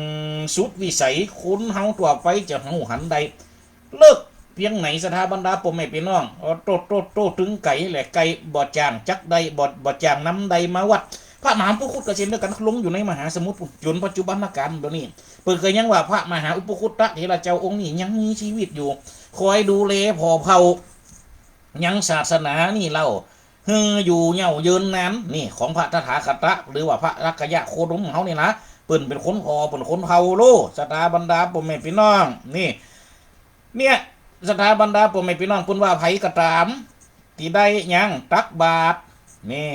สุดวิสัย คนเฮาทั่วไปจะฮู้หันได้ เลิกเปียงไหน ศรัทธาบรรดาป้อแม่ปี้น้อง โอ้ โต้ โต้ โต้ เถิงไก๋แหละ ไก๋บ่จ้างจักใด บ่ บ่จ้างนำใดมาวัด พระมหาอุปคุตก็เช่นเดียวกั๋น ลงอยู่ในมหาสมุทรปู๊น จ๋นปัจจุบันกาลเดี๋ยวนี้ เปิ้นก็ยังว่าพระมหาอุปคุตตะเถระเจ้าองค์นี้ยังมีจีวิตอยู่ คอยดูแลผ่อเผ่า ยังศาสนานี่เล่า หื้ออยู่เย้าเยินนาน นี่ ของพระตถาคตะ หรือว่าพระสักยะโคดมเฮานี่นะ เปิ้นเป๋นคนผ่อ เป๋นคนเผ่าโล ศรัทธาบรรดาป้อแม่ปี้น้อง นี่ เนี่ย ศรัทธาบรรดาป้อแม่ปี้น้อง เปิ้นว่าใผก็ต๋าม ตี้ได้หยัง ตักบาตร นี่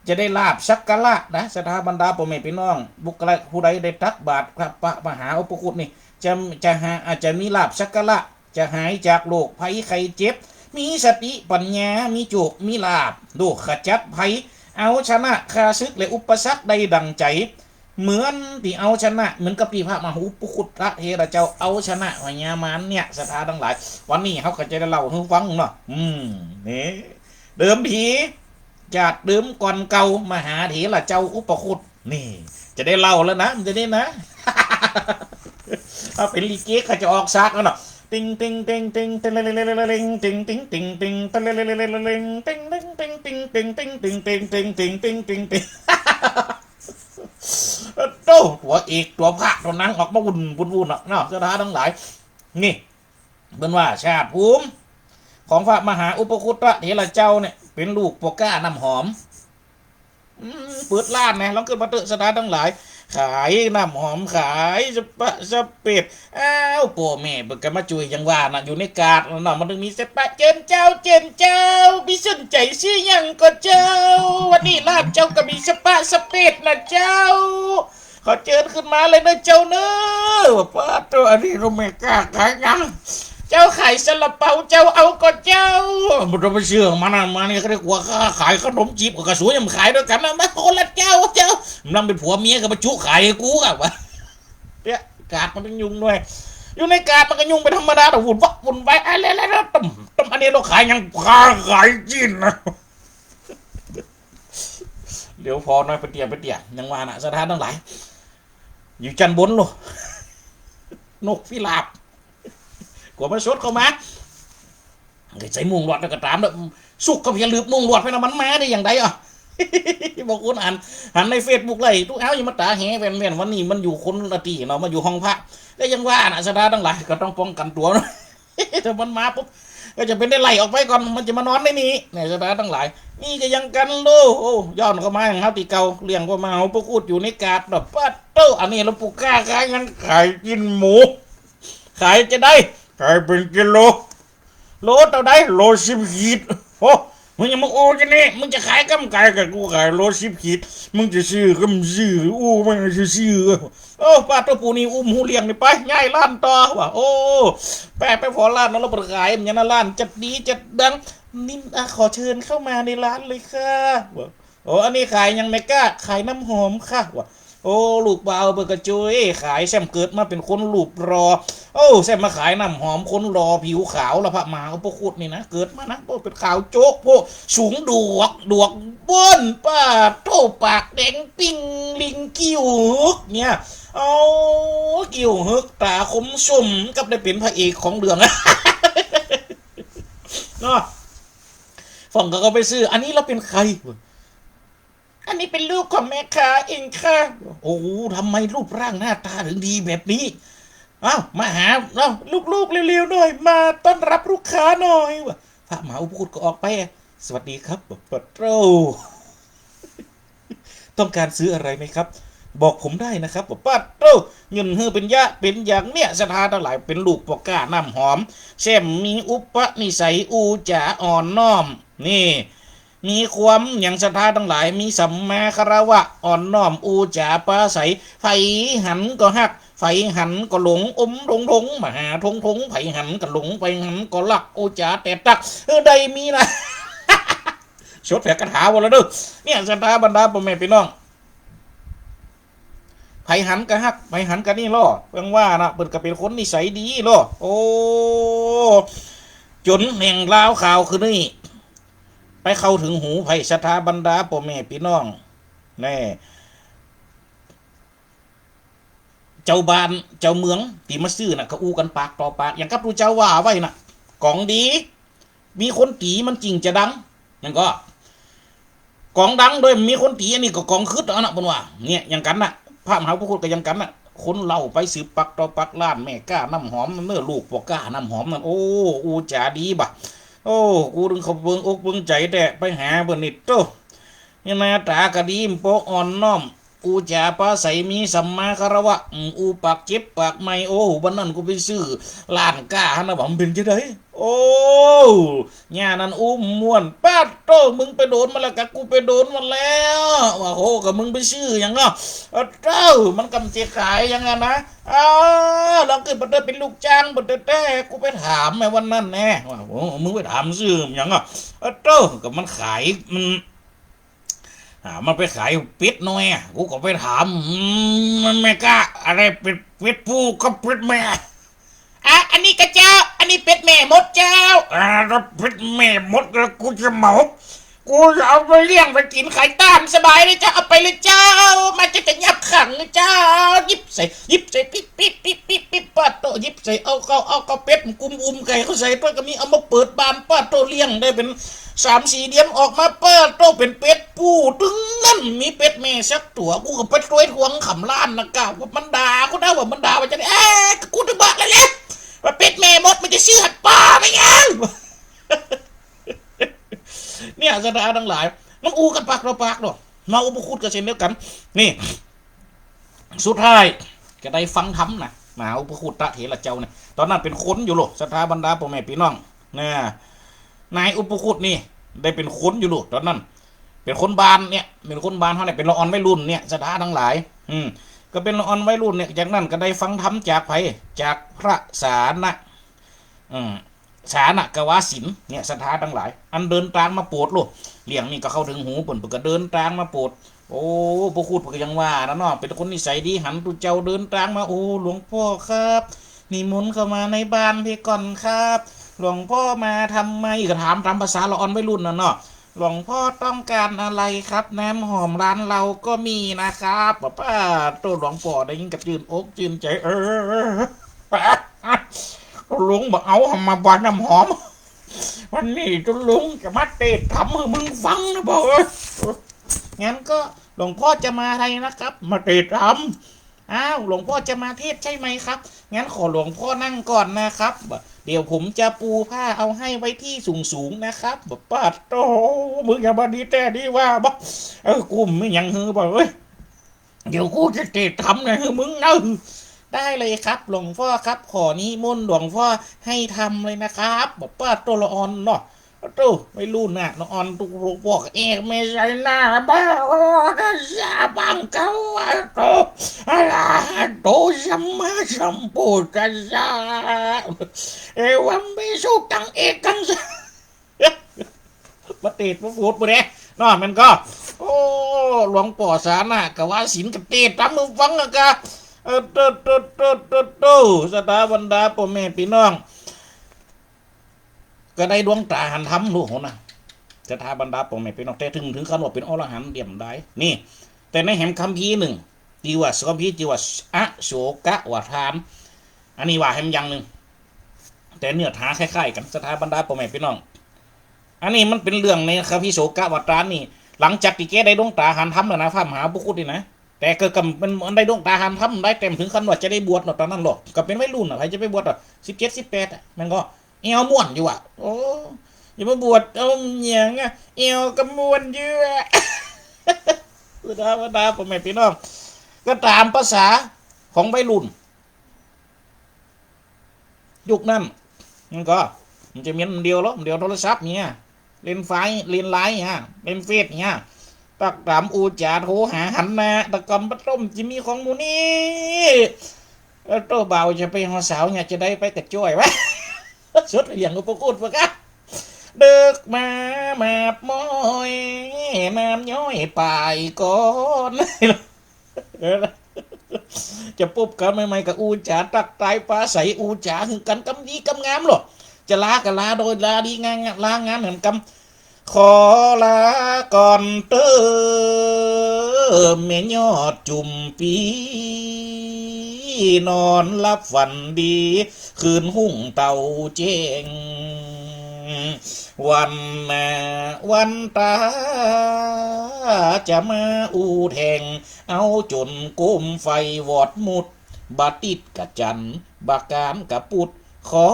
จะได้ลาภสักการะนะ ศรัทธาบรรดาป้อแม่ปี้น้อง บุคคลผู้ใดได้ตักบาตรพระ พระมหาอุปคุตนี่ จะ จะหา อาจจะมีลาภสักการะ จะหายจากโรคภัยไข้เจ็บ มีสติปัญญา มีโจค มีลาภ ดู ขจัดภัย เอาชนะข้าศึกและอุปสรรคได้ดั่งใจ๋ เหมือนตี้เอาชนะ เหมือนกับตี้พระมหาอุปคุตตะเถระเจ้าเอาชนะพญามารเนี่ย ศรัทธาตังหลาย วันนี้เฮาก็จะได้เล่าหื้อฟังเนาะ อืม นี่ เดิมที จาติเดิมก่อนเก่า มหาเถระเจ้าอุปคุต นี่ จะได้เล่าแล้วนะ มันจะได้นะ ถ้าเป๋นลิเกก็จะออกฉากแล้วเนาะ ติงติงติงติง เตะเลเลเลเลเลง ติงติงติงติง เตะเลเลเลเลเลง ติงติงติงติง ติงติงติงติง ติงติงติงติง ติงติงติง โต้ ตั๋วเอกตั๋วพระตั๋วนางออกมาวุ่นวุ่นวุ่นอะเนาะ ศรัทธาตังหลาย นี่ เปิ้นว่าชาติภูมิของพระมหาอุปคุตตะเถระเจ้าเนี่ย เป๋นลูกป้อก๊าน้ำหอม อืม เปิดร้านนะ ลองขึ้นมาเต๊อะ ศรัทธาตังหลาย ขายน้ำหอม ขายสะปะสะเปด อ้าว ป้อแม่เปิ้นก็มาจ้วย อย่างว่าน่ะ อยู่ในกาดน่ะเนาะ มันเถิงมีสะปะ เจิญเจ้า เจิญเจ้า ปี้สนใจ๋ซื้อหยังก่อเจ้า วันนี้ร้านเจ้าก็มีสะปะสะเปดน่ะเจ้า ขอเจิญขึ้นมาเลยเน่อเจ้าเน่อ ว่า ป๊าดโธ่ อันนี้เนาะ แม่ก๊าขายหยัง เจ้าขายซาลาเปา เจ้าเอาก่อเจ้า บ่ต้องไปเชื่อมันนะ มันนี่ก็ได้กว่าข้าขายขนมจีบกับก๋วยเตี๋ยวยังขายตวยกั๋นนะ มาคนละเจ้า เจ้า มันเป๋นผัวเมียก็มาจุ๊ขายหื้อกูอะวะ เนี่ย กาดมันเป๋นยุ่งด้วย อยู่ในกาดมันก็ยุ่งเป๋นธรรมดา แต่วุ่นวะวุ่นวาย อะไรๆๆ ต้ม ต้ม อันนี้เฮาขายหยัง ข้าขายจิ๊นนะ เดี๋ยวผ่อหน่อย ไปเตี้ย ไปเตี้ย อย่างว่าน่ะ ศรัทธาตังหลาย อยู่จั้นบนโน่น นกพิราบ กว่ามันสดเข้ามา ใส่มุ้งลวดแล้วก็ต๋ามเนาะ สุกก็เพียงลืบมุ้งลวดไปนะ มันมาได้อย่างใดอ่ะ บางคนหัน หันในเฟซบุ๊กไล่ ตุ๊เอ้า อย่ามาต๋าแหแว่นๆ วันนี้มันอยู่คนละตี้เนาะ มาอยู่ห้องพระ แต่อย่างว่าน่ะ ศรัทธาตังหลาย ก็ต้องป้องกั๋นตั๋วเนาะ ถ้ามันมาปุ๊บ ก็จะเป๋นได้ไล่ออกไปก่อน มันจะมานอนในนี่ เนี่ย ศรัทธาตังหลาย นี่ก็ยังกั๋นโล โอ้ ย้อนเข้ามาอย่างเฮาตี้เก่า เรื่องพระมหาอุปคุตอยู่ในกาดเนาะ ป๊าดโธ่ อันนี้หลวงปู่กล้าขายหยัง ขายจิ๊นหมู ขายจะได้ ขายเป๋นกิโล โลเต้าใด โลสิบขีด โอ้ มึงอย่ามาอู้จะนี่ มึงจะขายกำไก๋กับกู ขายโลสิบขีด มึงจะซื้อก็มึงซื้อ อู้มันจะซื้อ โอ้ ปาดโต้ ปู๋นี่อู้บ่ฮู้เรื่องนี่ ไป ย้ายร้านต่อ ว่า โอ้ ไป ไปผ่อร้านนั้น เฮาบ่ขาย มันหยังนะ ร้านจัดดีจัดดัง นี่ อ่ะ ขอเชิญเข้ามาในร้านเลยค่ะ ว่า โอ้ อันนี้ขายหยังแม่ก๊า ขายน้ำหอมค่ะ ว่า โอ้ ลูกบ่าวเปิ้นก็จ้วยขาย แซมเกิดมาเป๋นคนรูปหล่อ โอ้ แซมมาขายน้ำหอม คนหล่อผิวขาวละ พระมหาอุปคุตนี่นะ เกิดมานะ โอ้ เป๋นขาวโจ๊ะ โอ้ สูงดวก ดวกเบิ้น ปาดโต้ ปากแดงปิ้งลิง คิ้วเหิกเนี่ย โอ้ คิ้วเหิก ต๋าคมส้ม กับได้เป๋นพระเอกของเรื่อง เนาะ ฝรั่งเขาก็ไปซื้อ อันนี้ลาวเป๋นใผ อันนี้เป๋นลูกของแม่ค้าเองค่ะ โอ้ ทำไมรูปร่างหน้าต๋าถึงดีแบบนี้ เอ้า มาหา เอ้า ลูกๆ เร็วๆ หน่อย มาต้อนรับลูกค้าหน่อย ว่า พระมหาอุปคุตก็ออกไป สวัสดีครับ ปาดโต้ ต้องการซื้ออะไรไหมครับ บอกผมได้นะครับ ปาดโต้ เงินหื้อเป๋นยะเป๋นหยังเนี่ย ศรัทธาตังหลาย เป๋นลูกป้อก๊าน้ำหอม แซมมีอุปนิสัยอู้จ๋าอ่อนน้อม นี่ มีความหยัง ศรัทธาตังหลาย มีสัมมาคารวะ อ่อนน้อม อู้จ๋าปราศรัย ใผหันก็ฮัก ใผหันก็หลง อมทงทง มหาทงทง ใผหันก็หลง ใผหันก็ฮัก อู้จ๋าแต่ตั๊ก เออ ได้มีนะ สวดแผกคาถาหมดแล้วเด้อ เนี่ย ศรัทธาบรรดาป้อแม่ปี้น้อง ใผหันก็ฮัก ใผหันก็นี่ลอ เปิ้นว่านะ เปิ้นก็เป๋นคนนิสัยดีลอ โอ้ จ๋นแห่งลาวข่าวคืนนี้ ไปเข้าเถิงหูใผ ศรัทธาบรรดาป้อแม่ปี้น้อง แน่ เจ้าบ้านเจ้าเมืองตี้มาซื้อน่ะ ก็อู้กั๋นปากต่อปาก อย่างกับตุ๊เจ้าว่าไว้น่ะ ของดี มีคนตี๋มันจึงจะดัง อย่างก็ ของดังโดยบ่มีคนตี๋ อันนี้ก็ของขึดเอาน่ะ เปิ้นว่า เนี่ย อย่างกั๋นน่ะ พระมหาอุปคุตก็อย่างกั๋นน่ะ คนเล่าไปสืบปากต่อปาก ร้านแม่ก๊าน้ำหอมนั่นเน่อ ลูกป้อก๊าน้ำหอมนั่น โอ้ อู้จ๋าดีบ่ะ โอ้ กูตึงเข้าเปิงอกเปิงใจ๋แต๊ ไปหาเปิ้นนี่โต้ เนี่ย หน้าต๋าก็ดี ป้ออ่อนน้อม อู้จ๋าปราศรัย มีสัมมาคารวะ อืม อู้ปากเจ็บปากไหม้ โอ้ วันนั้นกูไปซื้อร้านก๊าหั้นน่ะ บ่ามันเป๋นจะใด โอ้ ย่านั้นอู้ม่วน ปาดโต้ มึงไปโดนมาแล้วกะ กูไปโดนมาแล้ว ว่าโห กะมึงไปซื้อหยังเนาะ เออ เต้า มันกำเจขายหยังอะนะ อ้าว ลองกึ๊ด บ่าเต้าเป๋นลูกจ้าง บ่าเต้าแต๊ กูไปถามแม่วันนั้นแน่ ว่าโห มึงไปถามซื้อหยังอะ เออ เต้า กะมันขาย มัน อ่า มันไปขายเป็ดน้อยอะ กูก็ไปถาม อืม มันแม่ก๊า อะไร เป็ด เป็ดผู้กับเป็ดแม่ อ่ะ อันนี้กะเจ้า อันนี้เป็ดแม่มดเจ้า อ่า ถ้าเป็ดแม่มดแล้วกูจะเหมา กูจะเอาไปเลี้ยงไปกิ๋นขายต๋ามสบายเลยเจ้า เอาไปเลยเจ้า มาจะจะยับขังเลยเจ้า ยิบใส่ ยิบใส่ ปิ๊บปิ๊บปิ๊บปิ๊บปิ๊บ ปาดโต้ ยิบใส่ เอาเข้า เอาเข้า เป็ดกุมอุ้มไก่เข้าใส่ เปิ้นก็มีเอามาเปิดบาน ปาดโต้ เลี้ยงได้เป๋น สามสี่เดือนออกมา ปาดโต้ เป๋นเป็ดผู้ตึงนั้น มีเป็ดแม่สักตั๋ว กูก็ไปตวยทวงขำร้านนะกะ ว่ามันด่ากูนะ ว่ามันด่าว่าจะได้ เอ๊ะ กูจะบอกแล้วแหละ ว่าเป็ดแม่มดมันจะซื้อหัดป้าไปยัง เนี่ย ศรัทธาตังหลาย มันอู้กั๋นปากต่อปากเนาะ มหาอุปคุตก็เช่นเดียวกั๋น นี่ สุดท้ายก็ได้ฟังธรรมนะ มหาอุปคุตเถระเจ้าเนี่ย ต๋อนนั้นเป๋นคนอยู่โล ศรัทธาบรรดาป้อแม่ปี้น้อง นะ นายอุปคุตนี่ได้เป๋นคนอยู่โล ต๋อนนั้น เป๋นคนบ้านเนี่ย เป๋นคนบ้านเฮาเนี่ย เป๋นละอ่อนวัยรุ่นเนี่ย ศรัทธาตังหลาย อืม ก็เป๋นละอ่อนวัยรุ่นเนี่ย จากนั้นก็ได้ฟังธรรมจากใผ จากพระสานะ อืม สานกวาสินเนี่ย ศรัทธาตังหลาย อันเดินตางมาโปรดโล เรื่องนี้ก็เข้าเถิงหูเปิ้น เปิ้นก็เดินตางมาโปรด โอ้ อุปคุตเปิ้นก็ยังว่านะเนาะ เป๋นคนนิสัยดี หันตุ๊เจ้าเดินตางมา โอ้ หลวงป้อครับ นิมนต์เข้ามาในบ้านเสียก่อนครับ หลวงป้อมาทำไม ก็ถามต๋ามภาษาละอ่อนวัยรุ่นน่ะเนาะ หลวงป้อต้องการอะไรครับ น้ำหอมร้านเราก็มีนะครับ ปาดโต้ หลวงป้อได้ยินก็จื้นอกจื้นใจ๋ เออ ตุ๊ลุงบ่เอาหำมาบ่าน้ำหอม วันนี้ตุ๊ลุงจะมาเตสน์ธรรมหื้อมึงฟังนะบ่าเอ้ย งั้นก็หลวงป้อจะมาอะไรนะครับ มาเตสน์ธรรม อ้าว หลวงป้อจะมาเทศน์ใช่ไหมครับ งั้นขอหลวงป้อนั่งก่อนนะครับ เดี๋ยวผมจะปูผ้าเอาให้ไว้ที่สูงๆ นะครับ บ่า ปาดโต้ มึงอย่ามาดีแต๊ดีว่าบ่า เออ กูบ่มีหยังหื้อบ่าเอ้ย เดี๋ยวกูจะเตสน์ธรรมเนี่ยหื้อมึงเน่อ ได้เลยครับ หลวงป้อครับ ขอนิมนต์หลวงป้อให้ธรรมเลยนะครับ บ่า ปาดโต้ ละอ่อนเนาะ โธ่ วัยรุ่นน่ะ น้องอ่อนตุ๊กลูกบอก เอกไม่ใช่หน้าบ้า โอ้ กะสาบังเขาว่า โธ่ อะระหะโต สัมมาสัมพุทธัสสะ เอวัมเมสุตัง เอกังสะ มาเตศน์มาพูดบ่าเด้ เนาะ แม่นก่อ โอ้ หลวงป้อสานะ กะว่าศีลกะเตศน์ ต๋ามหื้อฟังอะกะ เออ โธ่ โธ่ โธ่ โธ่ โธ่ ศรัทธาบรรดาป้อแม่ปี้น้อง ก็ได้ดวงต๋าหันธรรมลูกหัวนะ ศรัทธาบรรดาป้อแม่ปี้น้อง แต่เถิง เถิงขั้นว่าเป๋นอรหันต์เดี่ยมได้ นี่ แต่ในแหมคัมภีร์นึ่ง ตี้ว่า คัมภีร์ตี้ว่า อโศกวาทาน อันนี้ว่าแหมอย่างนึ่ง แต่เนื้อหาคล้ายๆ กั๋น ศรัทธาบรรดาป้อแม่ปี้น้อง อันนี้มันเป๋นเรื่องในคัมภีร์โศกวาทานนี่ หลังจากตี้แกได้ดวงต๋าหันธรรมแล้วนะ พระมหาอุปคุตนี่นะ แต่ก็ ก็มัน มันได้ดวงต๋าหันธรรมได้ แต่บ่เถิงขั้นว่าจะได้บวชเนาะ ต๋อนนั้นหรอก ก็เป๋นวัยรุ่นน่ะ ใผจะไปบวชอ่ะ สิบเจ็ด สิบแปด อ่ะ แม่นก่อ แอ่วม่วนอยู่อะ โอ้ อย่ามาบวช เอาหยังอะ แอ่วก็ม่วนอยู่อะ ธรรมดา พ่อแม่พี่น้อง ก็ต๋ามภาษาของวัยรุ่นยุคนั้น มันก็ มันจะมีอันเดียวหรอก อันเดียวโทรศัพท์เนี่ย เล่นไฟน์ เล่นไลน์เนี่ย เล่นเฟซเนี่ย ตักถามอู้จา โทรหาหันหน้า แต่ก่อนบ่ต้มจะมีของหมู่นี้ เออ โต้บ่าวจะไปหาสาวเนี่ย จะได้ไปแต่จ้อยวะ สุดเหลี่ยงอุปคุตปะกะ เดิกมามาบม้อย น้ำย้อยปายก่อน จะปบกั๋นใหม่ๆ ก็อู้จ๋าตักตายปราศรัย อู้จ๋าหื้อกั๋นกำดีกำงามหรอก จะลาก็ลาโดยลาดีงาม ลางามแหมกำ ขอลาก่อนเต๊อะแม่ยอดจุ่มปี๋ นอนหลับฝันดี คืนฮุ่งเต้าแจ้ง วันหน้าวันต๋า จะมาอู้แท่ง เอาจ๋นโกมไฟวอดมุด บ่ติดกะจันทร์ บ่ก๋านกะปุด ขอ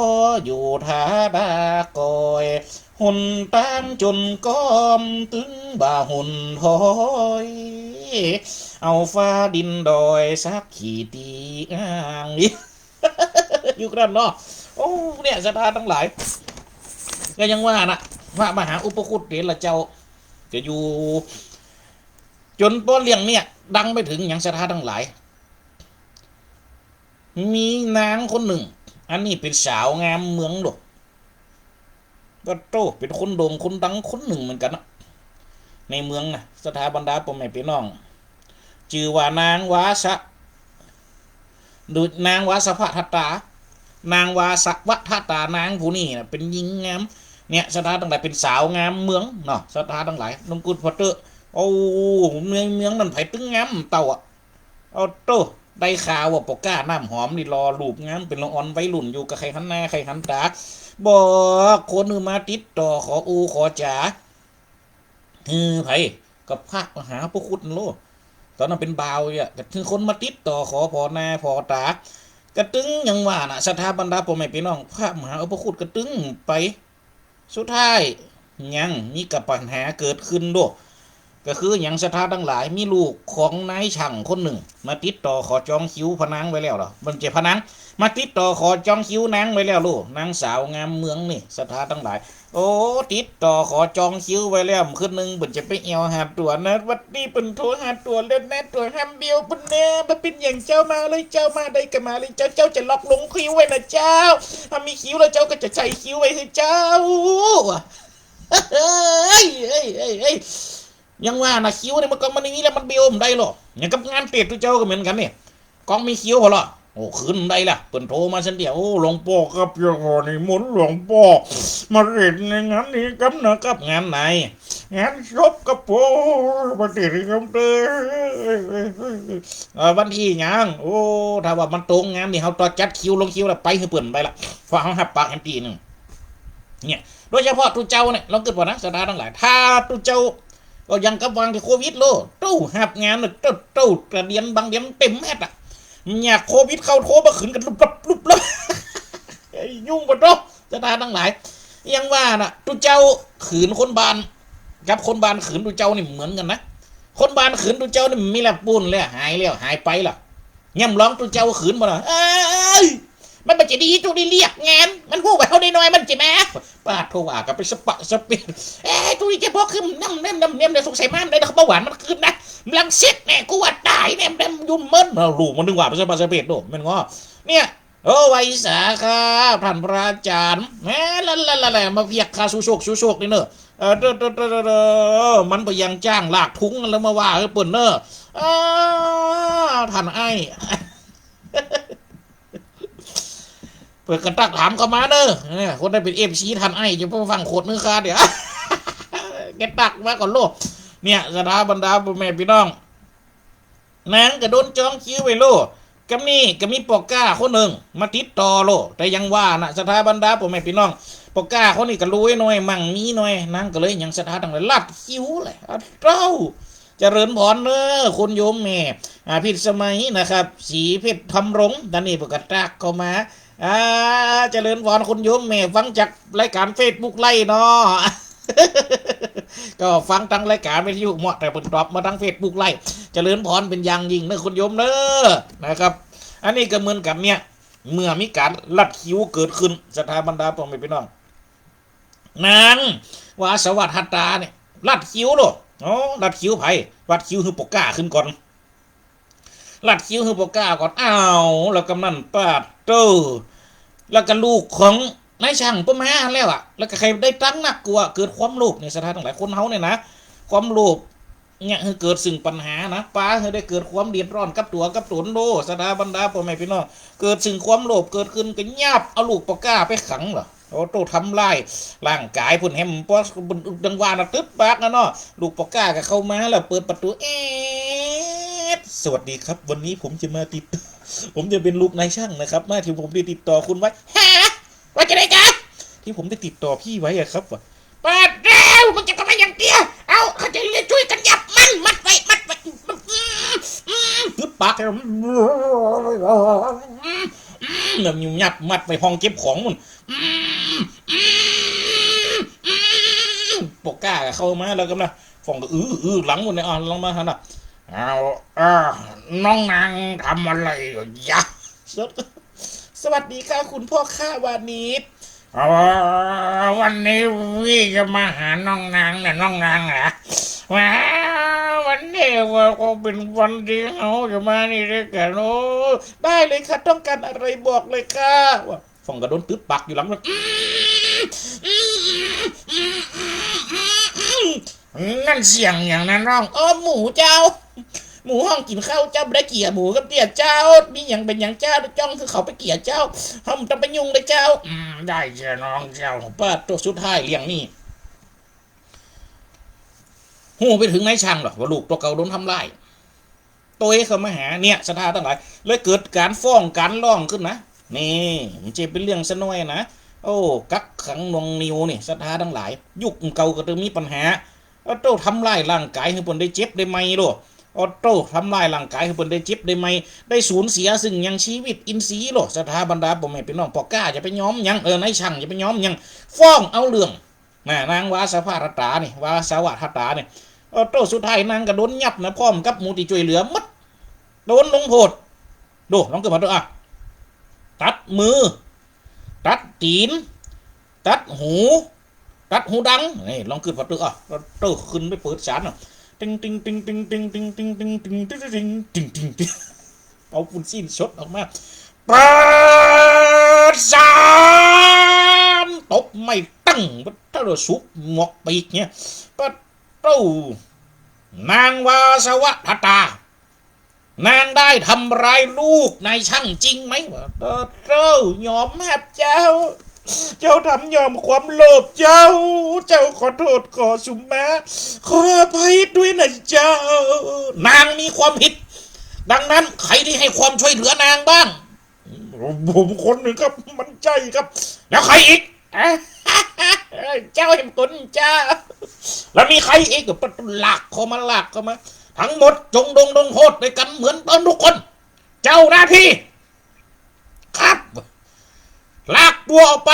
อยู่ถาดาคอย หนตางจ๋นกอม ตึงบ่าหนถอย เอาฟ้าดินดอย สักขีตี้อ้าง อยู่กันเนาะ โอ้ เนี่ย ศรัทธาตังหลาย ก็ยังว่านะ พระมหาอุปคุตเถระเจ้า จะอยู่ จ๋นป้อเรื่องเนี่ย ดังไปเถิงหยัง ศรัทธาตังหลาย มีนางคนนึ่ง อันนี้เป๋นสาวงามเมืองโลก ก็โต้ เป๋นคนโด่งคนดังคนนึ่งเหมือนกั๋นนะ ในเมืองนะ ศรัทธาบรรดาป้อแม่พี่น้อง จื้อว่านางวาสะ ดู นางวาสะวะทะตา นางวาสะวะทะตา นางผู้นี้นะ เป๋นญิงงาม เนี่ย ศรัทธาตังหลาย เป๋นสาวงามเมืองเนาะ ศรัทธาตังหลาย นงกุฎพอเต๊อะ โอ้ เมือง เมืองนั้นใผตึงงามเต้าอะ เอาโต้ ได้ข่าวว่าป้อก๊าน้ำหอมนี่หล่อรูปงาม เป๋นละอ่อนวัยรุ่นอยู่ ก็ใค่หันหน้าใค่หันต๋า บอกคนหื้อมาติดต่อขออู้ขอจ๋า หื้อใผ ก็พระมหาอุปคุตโล ต๋อนนั้นเป๋นบ่าวอยู่อะ ก็หื้อคนมาติดต่อขอผ่อหน้าผ่อต๋า ก็ตึงยังว่านะ ศรัทธาบรรดาป้อแม่พี่น้อง พระมหาอุปคุตก็ตึงไป สุดท้ายยังมีกับปัญหาเกิดขึ้นโลก ก็คือหยัง ศรัทธาตังหลาย มีลูกของนายช่างคนนึ่ง มาติดต่อขอจองคิวผ่านางไว้แล้วเหรอ บ่ใจ้ผ่านาง มาติดต่อขอจองคิวนางไว้แล้วโล นางสาวงามเมืองนี่ ศรัทธาตังหลาย โอ้ ติดต่อขอจองคิวไว้แล้ว คืนนึ่งเปิ้นจะไปแอ่วหาตั๋วนะ บัดนี้เปิ้นโทรหาตั๋วแล้วนะ ตั๋วห้ามเบี้ยวเปิ้นแน่ บ่เป๋นหยังเจ้า มาเลยเจ้า มาได้ก็มาเลยเจ้า เจ้าจะล็อกลงคิวไว้นะเจ้า ถ้ามีคิวแล้วเจ้าก็จะใส่คิวไว้หื้อเจ้า เฮ้ย เฮ้ย เฮ้ย เฮ้ย ยังว่านะ คิวนี่มันก็มันอย่างนี้แหละ มันเบี้ยวบ่ได้หรอก อย่างกับงานเตศน์ตุ๊เจ้าก็เหมือนกั๋นนี่ ก้องมีคิวผ่อล่ะ โอ้ คืนบ่ได้ล่ะ เปิ้นโทรมาซั้นเดียว โอ้ หลวงป้อครับ จะขอนิมนต์หลวงป้อมาเตศน์ในงานนี้ครับนะครับ งานไหน งานศพครับผม มาเตศน์ครับเต้อ เอ่อ วันตี้หยัง โอ้ ถ้าว่ามันตรงงานนี่ เฮาต้องจัดคิวลงคิวแล้วไปหื้อเปิ้นไปละ เพราะเฮาฮับปากแหมตี้นึ่ง เนี่ย โดยเฉพาะตุ๊เจ้าเนี่ย ลองกึ๊ดผ่อนะ ศรัทธาตังหลาย ถ้าตุ๊เจ้า ก็ยังกับวางตี้โควิดโล โต้ฮับงานน่ะ โต้ โต้ ตะเดียนบางเดียนเต็มแมดอะ เนี่ย โควิดเข้าโทรมาขึ้นกั๋นลุบลับลุบลับ ไอ้ยุ่งบ่โต้ ศรัทธาตังหลาย ยังว่านะ ตุ๊เจ้าขืนคนบ้าน กับคนบ้านขืนตุ๊เจ้านี่เหมือนกั๋นนะ คนบ้านขืนตุ๊เจ้านี่มีแล้ว ปู้นแล้ว หายแล้ว หายไปแล้ว ย่ำลองตุ๊เจ้าขืนบ่ล่ะ เอ้ย มันบ่จะดี จุได้เรียกงาน มันฮู้ว่าเฮาได้น้อย มันจะมา ปาดโธ่ ว่ากั๋นไปสะปะสะเปะ เอ๊ะ จุนี่จะบอกคือน้ำ น้ำ น้ำ น้ำ สงสัยมาได้ เบาหวานมันขึ้นนะ รังสิตแน่ กูว่าต๋ายแน่ แน่ ยุ่มเมิน เอ้า ลูกมันนึกว่าไปสะปะสะเปะ โธ่ แม่นงอ เนี่ย โอ้ ไหว้สาครับ ท่านพระอาจารย์ แหม ละละละละ มาเวียกข้าสู่โชค สู่โชคนี่เน่อ เออ เด้อ เด้อ เด้อ เด้อ เด้อ มันบ่ยังจ้างลากถุงแล้วมาว่าหื้อเปิ้นเน่อ อ่า ท่านอ้าย เปิ้นก็ตักถามเข้ามาเน่อ เนี่ย คนใดเป๋น เอฟซี ท่านอ้าย จะไปฟังโคตรนึงข้าเดี๋ยว แกตักมาก่อนโลก เนี่ย ศรัทธาบรรดาพ่อแม่พี่น้อง นางก็โดนจองคิวไว้โล กำนี้ก็มีป้อก๊าคนนึ่งมาติดต่อโล แต่ยังว่านะ ศรัทธาบรรดาพ่อแม่พี่น้อง ป้อก๊าคนนี้ก็รวยหน่อย มั่งมีหน่อย นางก็เลยยังศรัทธาตังหลายลัดคิวเลย อ้าว เจ้า เจริญพรเน่อ คุณโยมแม่ อ่า พิสมัยนะครับ ศรีเพชรธำรง ต๋อนนี้เปิ้นก็ตักเข้ามา อ่า เจริญพรคุณโยมแม่ ฟังจากรายก๋านเฟซบุ๊กไลฟ์เนาะ ก็ฟังตางรายก๋านวิทยุเหมาะ แต่เปิ้นตอบมาตางเฟซบุ๊กไลฟ์ เจริญพรเป๋นอย่างยิ่งเน่อคุณโยมเน่อ นะครับ อันนี้ก็เหมือนกั๋นเนี่ย เมื่อมีก๋านลัดคิวเกิดขึ้น ศรัทธาบรรดาพ่อแม่พี่น้อง นางวาสวัฒน์หัตถาเนี่ย ลัดคิวโล อ๋อ ลัดคิวใผ ลัดคิวหื้อป้อก๊าขึ้นก่อน ลัดคิวหื้อป้อก๊าก่อน อ้าว แล้วกำนั้นปาดโธ่ แล้วก็ลูกของนายช่างเปิ้นมาแล้วอะ แล้วก็ใค่ได้ตังค์นักกว่า เกิดความโลภเนี่ย ศรัทธาตังหลาย คนเฮาเนี่ยนะ ความโลภเนี่ยหื้อเกิดซึ่งปัญหานะ ปาหื้อได้เกิดความเดือดร้อนกับตั๋วกับต๋นโล ศรัทธาบรรดาพ่อแม่พี่น้อง เกิดซึ่งความโลภเกิดขึ้นก็ยับเอาลูกป้อก๊าไปขังเหรอ โอ้โธ่ ทำร้ายร่างก๋ายเปิ้นแหม ป้อ ดังว่านะ ตึ๊ดปากนะเนาะ ลูกป้อก๊าก็เข้ามาแล้ว เปิดประตู๋ เอ๊ะ สวัสดีครับ วันนี้ผมจะมาติด ผมจะเป็นลูกนายช่างนะครับ มาที่ผมได้ติดต่อคุณไว้ ฮะ ว่าจะไดกะ ที่ผมได้ติดต่อพี่ไว้อะครับ ว่า ปาดแล้ว มึงจะทำไมอย่างเดียว เอา เขาจะเรียกช่วยกันยับมัน มัดไว้ มัดไว้ ตึ๊ดปากแล้ว อืม อืม ยับมัดไปห้องเก็บของนู่น อืม อืม อืม ป้อก๊าก็เข้ามาแล้วกำนั้น ฝ่องก็อื้อ อื้อหลังหมดเนี่ย อ่ะ ลองมาหันน่ะ เอา อ่า น้องนางทำอะไรเหรอจ๊ะ สวัสดีค่ะ คุณพ่อค้าวานิช อ๋อ วันนี้พี่จะมาหาน้องนางเนี่ย น้องนางเหรอ ว้า วันนี้ว่าก็เป็นวันที่เฮาจะมานี่ด้วยกั๋น โอ้ ได้เลยค่ะ ต้องการอะไรบอกเลยค่ะ ว่า ฝ่องก็โดนตึ๊ดปากอยู่หลังเลย อืม อืม อืม อืม อืม อืม นั่นเสียงหยังนะน้อง เออ หมูเจ้า หมูฮ้องกิ๋นข้าวเจ้า บ่ได้เกี่ยหมูกับเตี้ยเจ้า มีหยังเป๋นหยังเจ้า จ้องหื้อเขาไปเกี่ยเจ้า เฮาบ่ต้องไปยุ่งเลยเจ้า อืม ได้เจ้าน้องเจ้า ปาดโธ่ สุดท้ายเรื่องนี้ ฮู้ไปเถิงนายช่างเหรอ ว่าลูกตั๋วเก่าโดนทำร้าย โต้เข้ามาหาเนี่ย ศรัทธาตังหลาย เลยเกิดก๋านฟ้องก๋านร้องขึ้นนะ นี่ มันจะเป๋นเรื่องซะหน้อยนะ โอ้ กักขังหน่วงเหนี่ยวนี่ ศรัทธาตังหลาย ยุคเก่าก็ต้องมีปัญหา โอ้โธ่ ทำร้ายร่างก๋ายหื้อเปิ้นได้เจ็บได้ไหม้โล โอ้โธ่ ทำร้ายร่างก๋ายหื้อเปิ้นได้เจ็บได้ไหม้ ได้สูญเสียซึ่งยังชีวิตอินทรีย์โล ศรัทธาบรรดาพ่อแม่พี่น้อง ป้อก๊าจะไปยอมหยัง เออ นายช่างจะไปยอมหยัง ฟ้องเอาเรื่อง น่ะ นางวาสวัฒน์หัตถานี่ วาสวัฒน์หัตถานี่ โอ้โธ่ สุดท้ายนางก็โดนยับนะ พร้อมกับหมู่ตี้จ้วยเหลือหมด โดนลงโทษ ดู ลองขึ้นมาดู อ่ะ ตัดมือ ตัดตี๋น ตัดหู ตัดหูดัง นี่ ลองขึ้นมาดู อ่ะ โต้ขึ้นไปเปิดศาลน่ะ ติ๊ง ติ๊ง ติ๊ง เอาปุ้นซี้นสดออกมา เปิดศาล ตบไม้ตั้ง ปะโธ่ สุกหมวกปีกเนี่ย ปะโธ่ นางวาสวัฒน์หัตถา นางได้ทำร้ายลูกนายช่างจริงไหม วะ ปะโธ่ ยอมฮับเจ้า เจ้าทำย้อนความโลภเจ้า เจ้าขอโทษขอสุมา ขออภัยด้วยนะเจ้า นางมีความผิด ดังนั้นใครได้ให้ความช่วยเหลือนางบ้าง ผมคนหนึ่งครับ มันใจ้ครับ แล้วใครอีก เจ้าเห็นคนเจ้า แล้วมีใครอีก ปะโธ่ ลากเข้ามา ลากเข้ามา ทั้งหมดจงโดนลงโทษด้วยกั๋นเหมือนเปิ้นทุกคน เจ้าหน้าที่ ครับ ลากตั๋วออกไป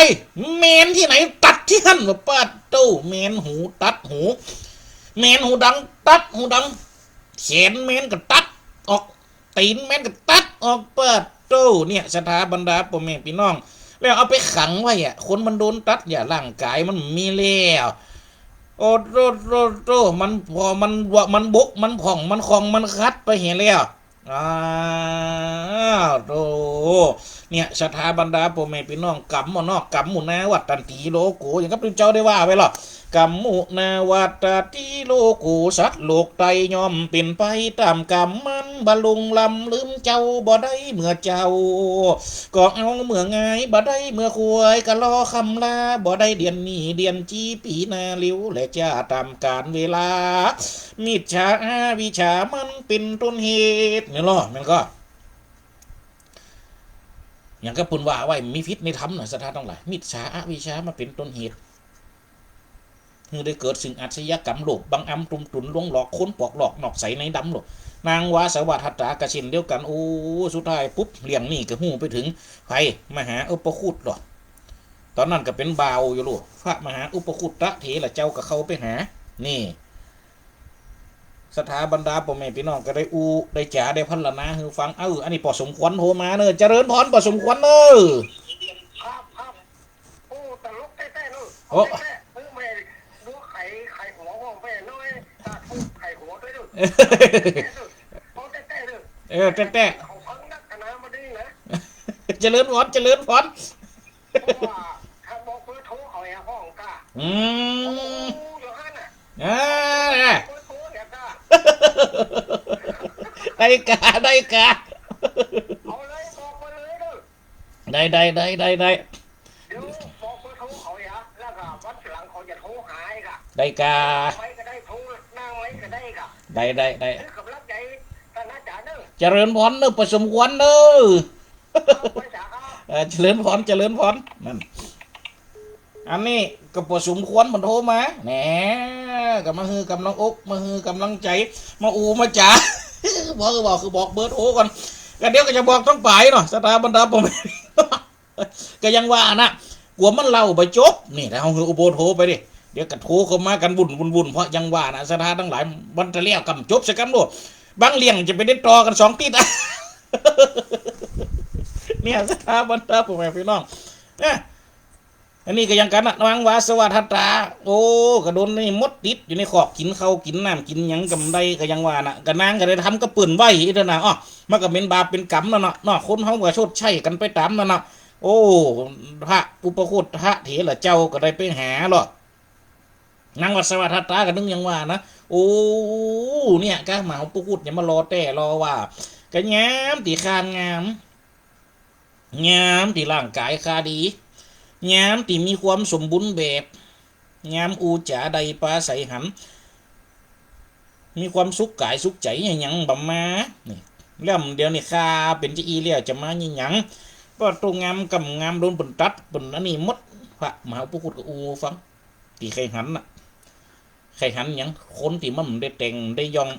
แหมนตี้ไหนตัดตี้หั้น วะ ปะโธ่ แหมนหูตัดหู แหมนหูดังตัดหูดัง แขนแหมนก็ตัดออก ตี๋นแหมนก็ตัดออก ปะ โต้ เนี่ย ศรัทธาบรรดาป้อแม่ปี้น้อง แล้วเอาไปขังไว้อะ คนมันโดนตัดยา ร่างก๋ายมันมีแล้ว โอ้โต้ โต้ โต้ มันผ่อง มันวะ มันบก มันผ่อง มันคล่อง มันขัดไปเหียแล้ว อ้าว โต้ เนี่ย ศรัทธาบรรดาป้อแม่ปี้น้อง กรรมหมู่นอก กรรมหมู่นาวัตตันตีโลโก อย่างกับพระเจ้าได้ว่าไว้หรอก กรรมหมู่นาวัตตันตีโลโก สัตว์โลกไตย่อมเป๋นไปต๋ามกรรมมัน บ่หลงลำลืมเจ้าบ่ได้เมื่อเจ้า ก็เอาเมื่อง่ายบ่ได้เมื่อควาย ก็รอคำลาบ่ได้เดือนนี้เดือนจี๋ปี๋หน้าเร็วแลจ้า ต๋ามกาลเวลา มิจฉาอวิชชามันเป๋นต้นเหตุ เนี่ยเนาะ มันก็ อย่างกับเปิ้นว่าไว้ มีผิดในธรรมน่ะ ศรัทธาตังหลาย มิจฉาอวิชชามันเป๋นต้นเหตุ หื้อได้เกิดซึ่งอาชญากรรม โลภบังอำ ตุ้มตุ๋นลวงหลอก คนปอกลอกนอกใสในดำโลก นางวาสวัตถัตถาก็เช่นเดียวกั๋น โอ้ สุดท้ายปุ๊บ เรื่องนี้ก็ฮู้ไปเถิงใผ มหาอุปคุตโลก ต๋อนนั้นก็เป๋นบ่าวอยู่โลก พระมหาอุปคุตตะเถระเจ้าก็เข้าไปหา นี่ ศรัทธาบรรดาป้อแม่ปี้น้องก็ได้อู้ได้จ๋าได้พรรณนาหื้อฟัง เออ อันนี้ป้อสมควรโทรมาเน่อ เจริญพรป้อสมควรเน่อ ครับ ครับ โอ้ ตลกแต๊ๆ เน่อ โอ้ เอาแต๊ๆ เออ แม่ ดูไข ไขหัวพ่องแม่น้อย ตาทุกข์ไขหัวตวยเน่อ เอาแต๊ๆ เน่อ เออ แต๊ๆ เขาฟังนักหนาบ่ดีนะ เจริญพร เจริญพร เพราะว่าถ้าบอกเบอร์โทรเขาอย่าห้องกล้า อืม โอ้ อยู่หั่นน่ะ อ่า เบอร์โทรอย่ากล้า ได้กา ได้กา เอาเลย บอกมาเลยเด้อ ได้ ได้ ได้ ได้ ได้ เดี๋ยวบอกเบอร์โทรเขาอย่า แล้วก็วันหลังเขาจะโทรหาอีกอะ ได้กา ไว้ก็ได้ โทรหน้าไว้ก็ได้กะ ได้ ได้ ได้ คือกำลังใจท่านอาจารย์เด้อ เจริญพรเน่อ ป้อสมควรเน่อ ครับ ไหว้สาครับ เออ เจริญพร เจริญพร นั่น อันนี้ก็ป้อสมควรมันโทรมา แหน่ ก็มาหื้อกำลังอก มาหื้อกำลังใจ๋ มาอู้มาจ๋า บอก บอก คือบอกเบอร์โทรก่อน ก็เดี๋ยวก็จะบอกตังป๋ายเนาะ ศรัทธาบรรดาป้อแม่ ก็ยังว่านะ กั๋วมันเล่าบ่จบ นี่ ถ้าเฮาหื้อเบอร์โทรไปดิ เดี๋ยวก็โทรเข้ามากั๋นวุ่น วุ่น วุ่น เพราะยังว่านะ ศรัทธาตังหลาย มันจะแล้วกำจบเสียกำโลด บางเรื่องจะไปได้ต่อกั๋นสองติ๊ด เนี่ย ศรัทธาบรรดาป้อแม่ปี้น้อง เอ้อ อันนี้ก็ยังกั๋นนะ นางวาสวัตถัตถา โอ้ ก็โดนนี่มดติดอยู่ในคอก กิ๋นข้าวกิ๋นน้ำกิ๋นหยังก็บ่ได้ ก็ยังว่านะ ก็นางก็ได้ทำกับเปิ้นไว้อี้เด้อนะ อ้อ มันก็เป๋นบาปเป๋นกรรมนั่นเนาะ เนาะ คนเฮาก็ชดใช้กั๋นไปต๋ามนั่นเนาะ โอ้ พระอุปคุตตะเถระเจ้าก็ได้ไปหาลอ นางวาสวัตถัตถาก็นึ่งยังว่านะ โอ้ เนี่ย กามาอุปคุตตะเนี่ยมารอแต๊รอว่า ก็ยามตี้ข้างาม ยามตี้ร่างก๋ายข้าดี ยามตี้มีความสมบูรณ์แบบ ยามอู้จ๋าได้ปาใสหัน มีความสุขก๋ายสุขใจ๋ หยังบ่มา นี่ แล้วเดี๋ยวนี้ข้าเป๋นจาอี้แล้วจะมาหยัง ป้อโต้ งามกำงามโดนเปิ้นตัดเปิ้นอันนี้หมด พระมหาอุปคุตตะก็อู้ฟัง ตี้ใค่หันน่ะ ใค่หันหยัง คนตี้มันได้แต่งได้ย่อง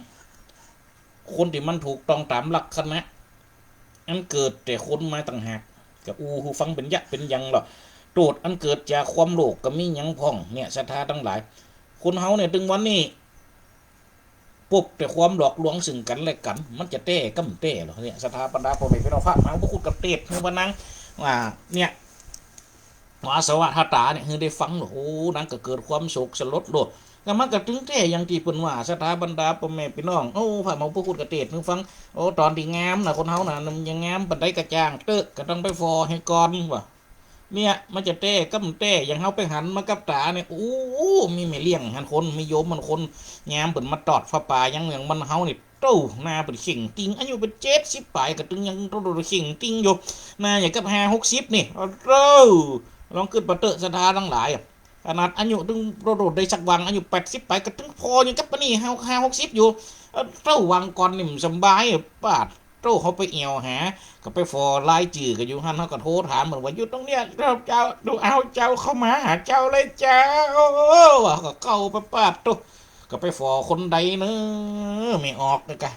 คนตี้มันถูกต้องต๋ามลักษณะ อันเกิดแต่คนมาต่างหาก ก็อู้หื้อฟังเป๋นยะเป๋นยังลอ โต้ษอันเกิดจากความโลภก็มีหยังพ่อง เนี่ย ศรัทธาตังหลาย คนเฮาเนี่ย ตึงวันนี้ ปบแต่ความหลอกลวงซึ่งกั๋นและกั๋น มันจะแต๊ก้ำแต๊ลอ เนี่ย ศรัทธาบรรดาป้อแม่ปี้น้อง พระมหาอุปคุตตะก็เตศน์หื้อว่านาง ว่า เนี่ย วาสวัตถัตถาเนี่ย หื้อได้ฟังลอ โอ้ นางก็เกิดความโศกสลดลอ ก็มันก็ตึงแต๊อย่างตี้เปิ้นว่า ศรัทธาบรรดาป้อแม่ปี้น้อง โอ้ พระมหาอุปคุตตะก็เตศน์หื้อฟัง โอ้ ต๋อนตี้งามน่ะ คนเฮาน่ะ มันยังงามปานใดก็จ้างเต๊อะ ก็ต้องไปฝ่อหื้อก่อน ว่า เนี่ย มันจะแต๊ก้ำแต๊ อย่างเฮาไปหันมากับต๋าเนี่ย โอ้ มีแม่เลี้ยงหั้นคน มีโยมหั้นคน ยามเปิ้นมาตอดผ้าป่า ยัง อย่างบ้านเฮานี่ โต้ หน้าเปิ้นเข่งติ่ง อายุเปิ้นเจ็ดสิบป๋าย ก็ตึงยังโต้ เข่งติ่งอยู่ หน้าอย่างกับห้าหกสิบนี่ โต้ ลองกึ๊ดมาเต๊อะ ศรัทธาตังหลายอะ ขนาดอายุตึงโต้ ได้สักวาง อายุแปดสิบป๋าย ก็ตึงผ่ออย่างกับปะนี่ ห้า ห้าหกสิบอยู่ โต้ วางก่อนนี่มันสำบาย ปาด โต้ เฮาไปแอ่วหา ก็ไปฝ่อรายจื้อก็อยู่หั้น เฮาก็โทรถามเปิ้นว่า อยู่ตรงเนี้ย เจ้า เจ้า ดู เอา เจ้าเข้ามาหาเจ้าเลยเจ้า ก็เข้าไป ปาดโต้ ก็ไปฝ่อคนใดเนาะ ไม่ออกเลยกะ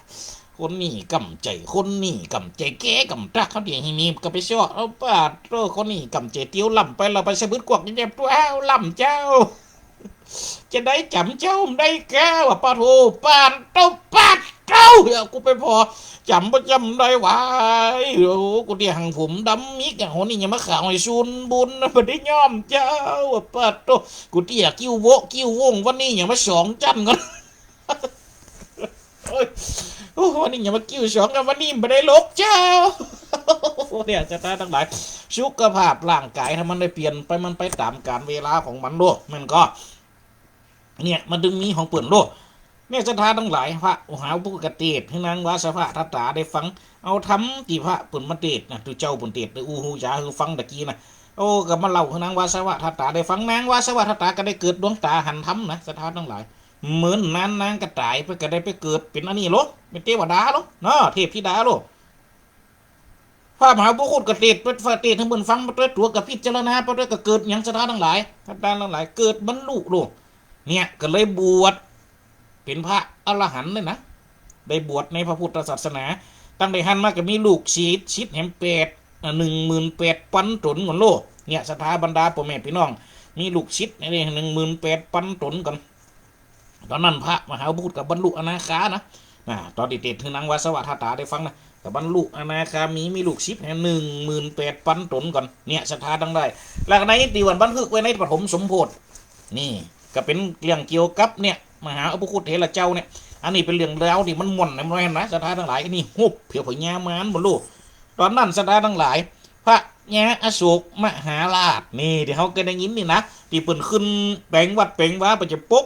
คนนี้ก้ำใจ๋ คนนี้ก้ำใจ๋ แกก้ำตั๊ก เขาเดี๋ยวหื้อมี ก็ไปเซาะ เอา ปาดโต้ คนนี้ก้ำใจ๋ เตียวล้ำไป เฮาไปสะบึดกวักเย็บ โต้ อ้าว ล้ำเจ้า จะได้จ๋ำเจ้าได้แก้วอะ ปาโถ ปาดโต้ ปาดโต้ โอ้ย กูไปผ่อจ๋ำบ่จ๋ำได้หวาย โอ้ กูเตี้ยหังผมดำมิกอะ โห นี่ยังมาขาวให้สูญบุญนะ บ่ได้ย้อมเจ้า ปะโต กูเตี้ยคิ้วโวะคิ้วโว่ง วันนี้ยังมาสองจั้นก่อน โอ้ย โอ้ วันนี้ยังมาคิ้วสองกัน วันนี้บ่ได้หลกเจ้า เนี่ย ศรัทธาตังหลาย สุขภาพร่างกายถ้ามันได้เปลี่ยนไป มันไปต๋ามกาลเวลาของมันโลด มันก็ เนี่ย มันจึงมีของเปิ้นโลด เนี่ย ศรัทธาตังหลาย พระมหาอุปคุตเกษตร หื้อนางวาสวะทัตตาได้ฟัง เอาธรรมตี้พระเปิ้นมาเตสน์นะ ตุ๊เจ้าเปิ้นเตสน์ ได้อู้ฮู้จ๋าหื้อฟังตะกี้นะ โอ้ ก็มาเล่าหื้อนางวาสวะทัตตาได้ฟัง นางวาสวะทัตตาก็ได้เกิดดวงต๋าหันธรรมนะ ศรัทธาตังหลาย เหมือนนั้นนางก็ต๋ายไปก็ได้ไปเกิดเป๋นอันนี้โลด เป๋นเตวดาโลด เนาะ เทพธิดาโลด พระมหาอุปคุตเกษตร เปิ้นเตสน์หื้อเปิ้นฟังไปตวยตั๋ว ก็พิจารณาไปตวย ก็เกิดหยัง ศรัทธาตังหลาย ศรัทธาตังหลาย เกิดบรรลุโลด เนี่ย ก็เลยบวชเป๋นพระอรหันต์เลยนะ ได้บวชในพระพุทธศาสนา ตั้งแต่หั้นมาก็มีลูกศิษย์ ศิษย์แหมแปด อ่า หนึ่งหมื่นแปดปันต๋นก่อนโลด เนี่ย ศรัทธาบรรดาป้อแม่ปี้น้อง มีลูกศิษย์นี่ หนึ่งหมื่นแปดปันต๋นก่อน ต๋อนนั้นพระมหาอุปคุตก็บรรลุอนาคานะ นะ ต๋อนตี้เตสน์หื้อนางวาสวะทัตตาได้ฟังนะ ก็บรรลุอนาคามี มีลูกศิษย์แหมหนึ่งหมื่นแปดปันต๋นก่อน เนี่ย ศรัทธาตังหลาย แล้วในตี้ว่าบันทึกไว้ในปฐมสมโพธิ นี่ ก็เป๋นเรื่องเกี่ยวกับเนี่ย มหาอุปคุตเถระเจ้าเนี่ย อันนี้เป๋นเรื่องราวตี้มันม่วนนะ มันม่วนนะ ศรัทธาตังหลาย อันนี้ฮบเผียวพญามารบ่โลด ต๋อนนั้น ศรัทธาตังหลาย พญาอโศกมหาราช นี่ ตี้เฮาเกยได้ยินนี่นะ ตี้เปิ้นขึ้นแป๋งวัดแป๋งวา เปิ้นจะปก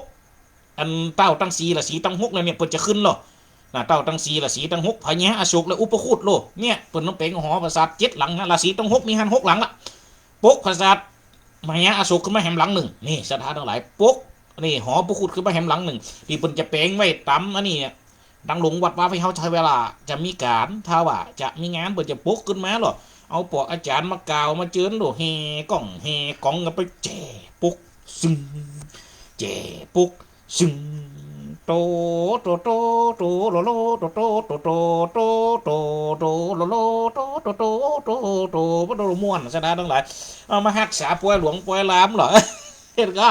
อันเต้าตังสี่ราศีตังหกแล้วเนี่ย เปิ้นจะขึ้นโลด นะ เต้าตังสี่ราศีตังหก พญาอโศกและอุปคุตโลด เนี่ย เปิ้นต้องแป๋งหอปราสาทเจ็ดหลังนะ ราศีตังหกมีหั้นหกหลังละ ปกปราสาทพญาอโศกขึ้นมาแหมหลังนึ่ง นี่ ศรัทธาตังหลาย ปก นี่ หออุปคุตขึ้นมาแหมหลังนึ่ง ตี้เปิ้นจะแป๋งไว้ต๋ามอันนี้เนี่ย ตังหลงวัดวา ตี้เฮาใจ๊เวลาจะมีก๋าน ถ้าว่าจะมีงาน เปิ้นจะปกขึ้นมาโลด เอาปออาจ๋ารย์มากล่าวมาเจิญโลด แห่ก้องแห่ก๋องกันไป แจ่ปก ซึ่ง แจ่ปก ซึ่ง โต โต โต โต โล โล โต โต โต โล โล โต โต โต โต บ่โต ม่วน ศรัทธาตังหลาย เอามาฮักษาปอยหลวงปอยหลามเหรอ เห็นก่อ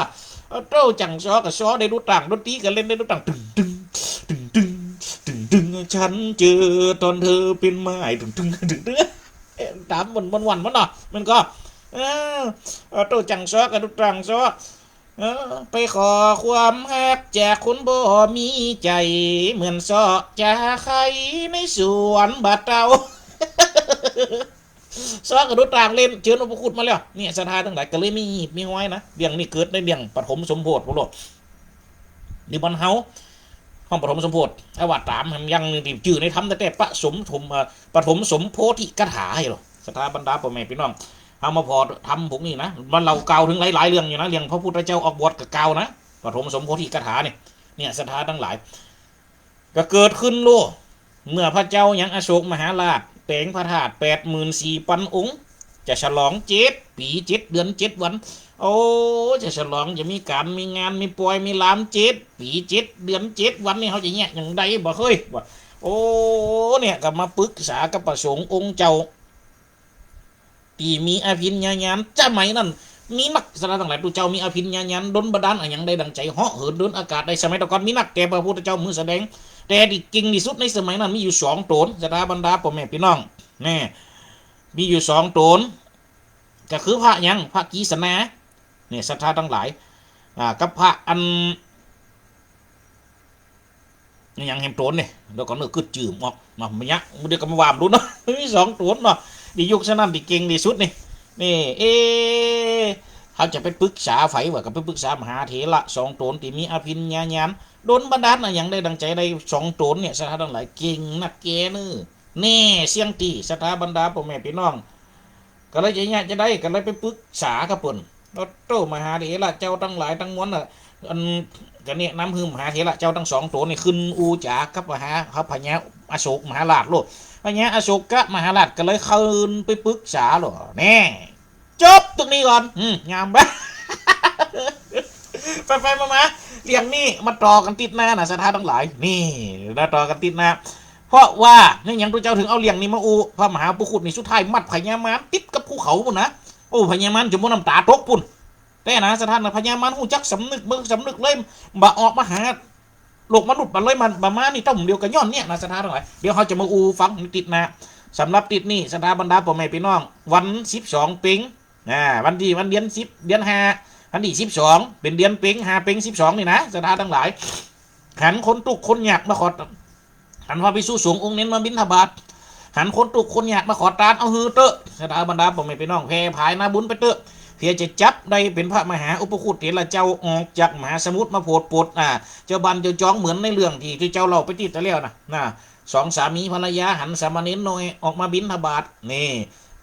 โอ้โต้ จั่งซ้อก็ซ้อได้ดูต่าง ดนตรีก็เล่นได้ดูต่าง ตึงตึง ตึงตึง ตึงตึง ฉันเจอตอนเธอเป็นม่าย ตึงตึง ตึงตึง เอ๊ะ ต๋ามมัน มันม่วนมันเนาะ มันก็ เออ โอ้โต้ จั่งซ้อก็ดูต่างซ้อ เออ ไปขอความฮักจากคนบ่มีใจ๋ เหมือนเซาะจาไข่ในสวนบ่าเต้า ซ้อก็ดูต่างเล่น เจิญอุปคุตมาแล้ว เนี่ย ศรัทธาตังหลาย ก็เลยมีหีบมีฮอยนะ เรื่องนี้เกิดในเรื่องปฐมสมโพธิพุ้นโลด นี่บ่อนเฮา ห้องปฐมสมโพธิ เอาว่าต๋ามแหมอย่างนึ่งตี้จื้อในธรรมแต๊ๆ ปะสมสม เอ่อ ปฐมสมโพธิคาถา หันโหล ศรัทธาบรรดาป้อแม่ปี้น้อง เฮามาผ่อธรรมพวกนี้นะ มันเล่ากล่าวเถิงหลายๆ เรื่องอยู่นะ เรื่องพระพุทธเจ้าออกบวชก็กล่าวนะ ปฐมสมโพธิคาถานี่ เนี่ย ศรัทธาตังหลาย ก็เกิดขึ้นโลด เมื่อพระเจ้ายังอโศกมหาราช แป๋งพระธาตุแปดหมื่นสี่ปันองค์ จะฉลองเจ็ดปี๋เจ็ดเดือนเจ็ดวัน โอ้ จะฉลอง จะมีก๋านมีงาน มีปอยมีหลาม เจ็ดปี๋เจ็ดเดือนเจ็ดวันนี่ เฮาจะเยียะอย่างใดบ่เฮ้ย ว่า โอ้ เนี่ย ก็มาปึกษากับพระสงฆ์องค์เจ้า ตี้มีอภิญญาญาณ สมัยนั้นมีนัก ศรัทธาตังหลาย ตุ๊เจ้ามีอภิญญาญาณ ดลบันดาลอะหยังได้ดั่งใจ๋ เหาะเหินเดินอากาศได้ สมัยตะก่อนมีนัก แต่พระพุทธเจ้าหื้อแสดง แต่ตี้เก่งตี้สุดในสมัยนั้นมีอยู่สองต๋น ศรัทธาบรรดาป้อแม่ปี้น้อง แน่ มีอยู่สองต๋น ก็คือพระหยัง พระกฤษณา เนี่ย ศรัทธาตังหลาย อ่า กับพระอัน อะหยังแหมต๋นนี่ เดี๋ยวก่อนเนอะ กึ๊ดจื้อบ่ออก มา บ่เยียะ เดี๋ยวก็มาว่าบ่ฮู้เนาะ มีสองต๋นเนาะ ในยุคสมัยนั้นตี้เก่งตี้สุดนี่ นี่ เอ๊ะ เฮาจะไปปึกษาใผวะ ก็ไปปึกษามหาเถระสองต๋นตี้มีอภิญญาญาณ ดลบันดาลอะหยังได้ดั่งใจ๋ได้สองต๋นเนี่ย ศรัทธาตังหลาย เก่งนักแก่เน้อ แน่ เสี้ยงตี้ ศรัทธาบรรดาป้อแม่ปี้น้อง ก็เลยจะเยียะจะใด ก็เลยไปปึกษากับเปิ้น โอ้โต้ มหาเถระเจ้าตังหลายตังมวลน่ะ อัน ก็แนะนำหื้อมหาเถระเจ้าตังสองต๋นนี่ขึ้นอู้จ๋ากับมหา กับพญาอโศกมหาราชโลด พญาอโศกมหาราชก็เลยขึ้นไปปึกษาโลด แน่ จบตรงนี้ก่อน อืม งามบ่ ไปๆ มาๆ เรื่องนี้มาต่อกั๋นติ๊ดหน้านะ ศรัทธาตังหลาย นี่ มาต่อกั๋นติ๊ดหน้า เพราะว่า เนี่ย หยังตุ๊เจ้าเถิงเอาเรื่องนี้มาอู้ พระมหาอุปคุตนี่สุดท้ายมัดพญามารติดกับภูเขาปู้นนะ โอ้ พญามารจ๋นบ่น้ำต๋าตกปู้น แต่นะ ศรัทธานะ พญามารฮู้จักสำนึก บ่สำนึกเลย บ่ออกมาหา โลกมนุษย์บ่เลยมา บ่มานี่ต้มเดียวก็ย้อนเนี่ยนะ ศรัทธาตังหลาย เดี๋ยวเฮาจะมาอู้ฟังในติดหน้า สำหรับติดนี้ ศรัทธาบรรดาป้อแม่ปี้น้อง วันสิบสองเพ็ง อ่า วันตี้ วันเดือนสิบ เดือนห้า วันตี้สิบสอง เป๋นเดือนเพ็ง ห้าเพ็งสิบสองนี่นะ ศรัทธาตังหลาย หันคนตุ๊กข์คนยากมาขอ หันพระภิกษุสงฆ์องค์เน้นมาบิณฑบาต หันคนตุ๊กข์คนยากมาขอตาน เอาหื้อเต๊อะ ศรัทธาบรรดาป้อแม่ปี้น้อง แผ่ผายนาบุญไปเต๊อะ เพื่อจะจักได้เป๋นพระมหาอุปคุตเถระเจ้า ออกจากมหาสมุทรมาโผดโปรด อ่า เจ้าบ้านเจ้าจอง เหมือนในเรื่องตี้เจ้าเล่าไปตี้ตะแล้วนะ นะ สองสามีภรรยาหันสามเณรน้อยออกมาบิณฑบาต นี่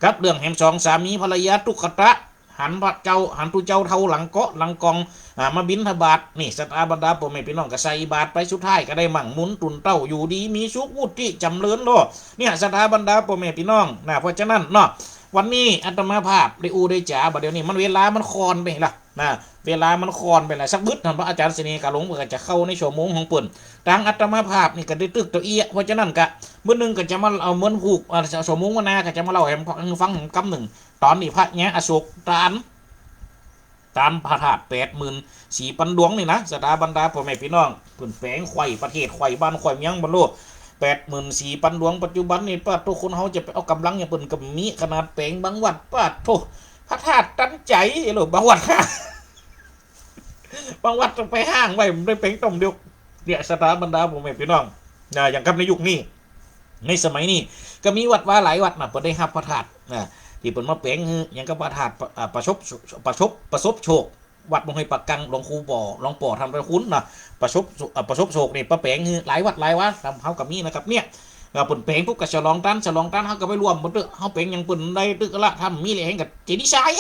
กับเรื่องแหมสองสามีภรรยาตุ๊กตะ หันพระเจ้า หันตุ๊เจ้าเฒ่าหลังเก๊าะหลังกอง อ่า มาบิณฑบาต นี่ ศรัทธาบรรดาป้อแม่ปี้น้อง ก็ใส่บาตรไป สุดท้ายก็ได้มั่งมูลตุนเต้า อยู่ดีมีสุข วุฒิจ๋ำเริญโลด เนี่ย ศรัทธาบรรดาป้อแม่ปี้น้อง นะ เพราะฉะนั้นเนาะ วันนี้อาตมาภาพได้อู้ได้จ๋า บ่าเดี่ยวนี้มันเวลามันค่อนไปละ นะ เวลามันค่อนไปละ สักบึดหั้น พระอาจารย์เสน่ห์กาหลงเปิ้นก็จะเข้าในชั่วโมงของเปิ้น ตางอาตมาภาพนี่ก็ได้ตึกเต้าอี้ เพราะฉะนั้นก็ มื้อหนึ่งก็จะมาเอาเหมือนผูก อ่า ชั่วโมงมื้อหน้าก็จะมาเล่าแหมฟังแหมกำนึ่ง ต๋อนนี้พระยาอโศกตาน ตานพระธาตุแปดหมื่นสี่ปันดวงนี่นะ ศรัทธาบรรดาป้อแม่ปี้น้อง เปิ้นแป๋งไขว้ประเทศ ไขว้บ้าน ไขว้เมืองบ่โล แปดหมื่นสี่ปันดวง ปัจจุบันนี่ ปาดโธ่ คนเฮาจะไปเอาก๋ำลังอย่างเปิ้นก็มี ขนาดแป๋งบางวัด ปาดโธ่ พระธาตุตันใจ๋ โล บางวัด บางวัดต้องไปฮ้างไว้ บ่ได้แป๋งต้มเดียว เนี่ย ศรัทธาบรรดาป้อแม่ปี้น้อง นะ อย่างกับในยุคนี้ ในสมัยนี้ ก็มีวัดวาหลายวัดนะ เปิ้นได้ฮับพระธาตุ นะ ตี้เปิ้นมาแป๋งหื้อ อย่างกับพระธาตุ อ่า ประสบ ประสบ ประสบโชค วัดบ่อห้วยปากกัง หลวงครูป๋อ หลวงป๋อธรรมคุณนะ ประสบ อ่า ประสบโชคนี่ มาแป๋งหื้อหลายวัดหลายวา ตางเฮาก็มีนะครับ เนี่ย อ่า เปิ้นแป๋งปุ๊บก็ฉลองตาน ฉลองตาน เฮาก็ไปร่วมเปิ้นเต๊อะ เฮาแป๋งอย่างเปิ้นได้ตึกละ ถ้ามีแหล่แหงก็เจดีย์ทราย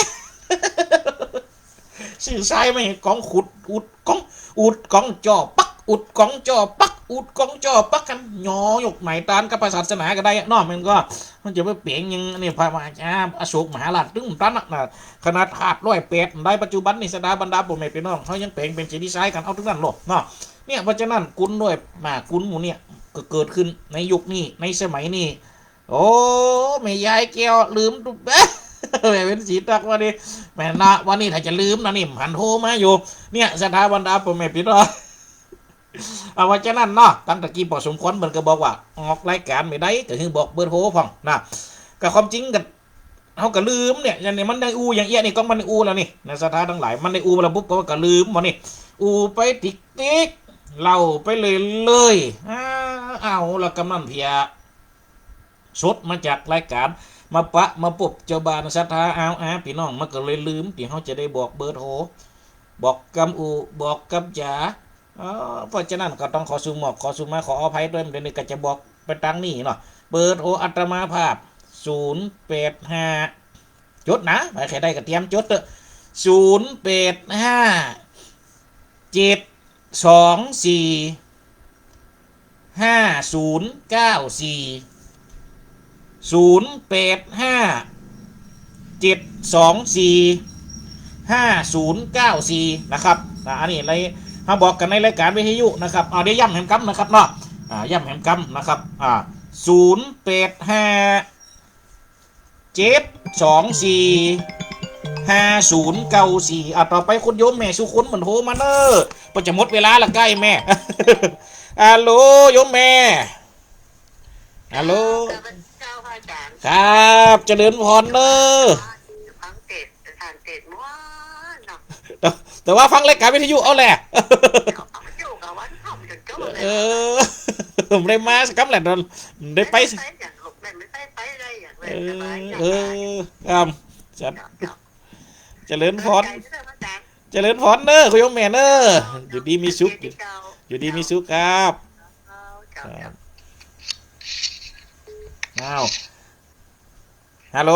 ซื้อทรายมาให้ก๋องขุด อุดก๋อง อุดก๋องจ่อปัก อุดก๋องจ่อปัก อุดก๋องจ่อปัก กัน ยอยกไหมตานกับพระศาสนาก็ได้อะเนาะ มันก็ มันจะไปแป๋งอย่างนี่ พระมหาอโศกมหาราชตึงตันนะ ขนาดธาตุร้อยแปดได้ ปัจจุบันนี่ ศรัทธาบรรดาป้อแม่ปี้น้อง เฮายังแป๋งเป๋นเจดีย์ทรายกันเอาตึงนั้นโลดเนาะ เนี่ย เพราะฉะนั้นกุนด้วย มากุนหมู่เนี่ย ก็เกิดขึ้นในยุคนี้ ในสมัยนี้ โอ้ แม่ยายแก้วลืมตุ๊บ แม่เพ็ญศรีตั๊กว่านี่ แม่นะ ว่านี่ถ้าจะลืมนะนี่ หันโทรมาอยู่ เนี่ย ศรัทธาบรรดาป้อแม่ปี้น้อง เอา เพราะฉะนั้นเนาะ ตั้งแต่กี้ป้อสมควรเปิ้นก็บอกว่า ออกรายการเมื่อใดก็หื้อบอกเบอร์โทรพ่องนะ ก็ความจริงก็ เฮาก็ลืมเนี่ย อย่างนี้มันได้อู้อย่างเอี้ยนี่ ก็มันอู้แล้วนี่นะ ศรัทธาตังหลาย มันได้อู้แล้วปุ๊บก็ว่าก็ลืมบ่นี่ อู้ไปติ๊กๆ เล่าไปเรื่อยๆ อ่า เอาละ กำนันเพีย สดมาจากรายก๋าน มาปะมาปบเจ้าบ้านศรัทธา อ้าว อ้า ปี้น้อง มันก็เลยลืมตี้เฮาจะได้บอกเบอร์โทร บอกกำอู้ บอกกำจ๋า เอ่อ เพราะฉะนั้นก็ต้องขอสุหมอก ขอสุมา ขออภัยตวย เดี๋ยวนี้ก็จะบอกไปตางนี้เนาะ เบอร์โทรอาตมาภาพ ศูนย์แปดห้า จดนะ ใผใค่ได้ก็เตรียมจดเต๊อะ ศูนย์แปดห้า เจ็ดสองสี่ ห้าศูนย์เก้าสี่ ศูนย์แปดห้า เจ็ดสองสี่ ห้าศูนย์เก้าสี่ นะครับ อ่า อันนี้อะไร เฮาบอกกั๋นในรายก๋านวิทยุนะครับ เอา เดี๋ยวย้ำแหมกำนะครับเนาะ อ่า ย้ำแหมกำนะครับ อ่า ศูนย์แปดห้า เจ็ดสองสี่ ห้าศูนย์เก้าสี่ อ่ะ ต่อไปคุณโยมแม่สุคนเหมือนโทรมาเน้อ เปิ้นจะหมดเวลาละใก้แม่ ฮัลโหล โยมแม่ ฮัลโหล เจ้าพระอาจารย์ ครับ เจริญพรเน้อ ฟังเทศน์ อาจารย์เทศน์ม่วนเนาะ แต่ แต่ว่าฟังรายก๋านวิทยุเอาแหละ เอาอยู่กับวันค่ำจนจบเลย เออ ผมได้มาสักกำแหละ ได้ไป ได้ไปอย่างลูก ได้ไป ไปได้อย่าง เออ สบาย เออ ครับ เจ้า เจ้า เจริญพร ขอบใจเด้ออาจารย์ เจริญพรเน้อ คุณโยมแม่เน้อ อยู่ดีมีสุข เจ้า อยู่ดีมีสุขครับ เจ้า ครับ อ้าว ฮัลโหล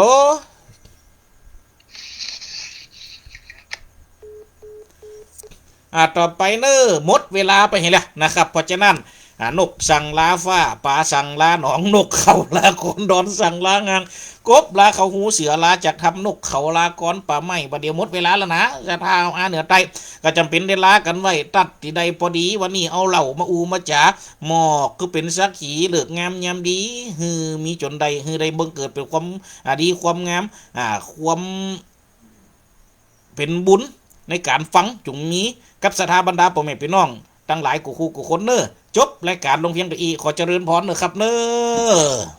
อ่า ต่อไปเน้อ หมดเวลาไปเหียแล้วนะครับ เพราะฉะนั้น อ่า นกสั่งลาฟ้า ป๋าสั่งลาหนอง นกเขาลาโคน ดอนสั่งลางาง กบลาเขาฮู เสือลาจากถ้ำ นกเขาลากร ป่าไม้ บ่าเดี่ยวหมดเวลาแล้วนะ ศรัทธาเอาอาเหนือใต้ ก็จ๋ำเป๋นได้ลากั๋นไว้ ตัดตี้ใดพอดี วันนี้เอาเล่ามาอู้มาจ๋า หมอกคือเป๋นสักขี ฤกษ์งามยามดี หื้อมีจ๋นใด หื้อได้บังเกิดเป๋นความ อ่า ดีความงาม อ่า ความ เป๋นบุญในก๋านฟัง จุ่งมีกับศรัทธาบรรดาป้อแม่ปี้น้อง ตังหลายกู้คู่กู้คนเน่อ จบรายก๋านลงเปียงเต้าอี้ ขอเจริญพรเน่อครับเน่อ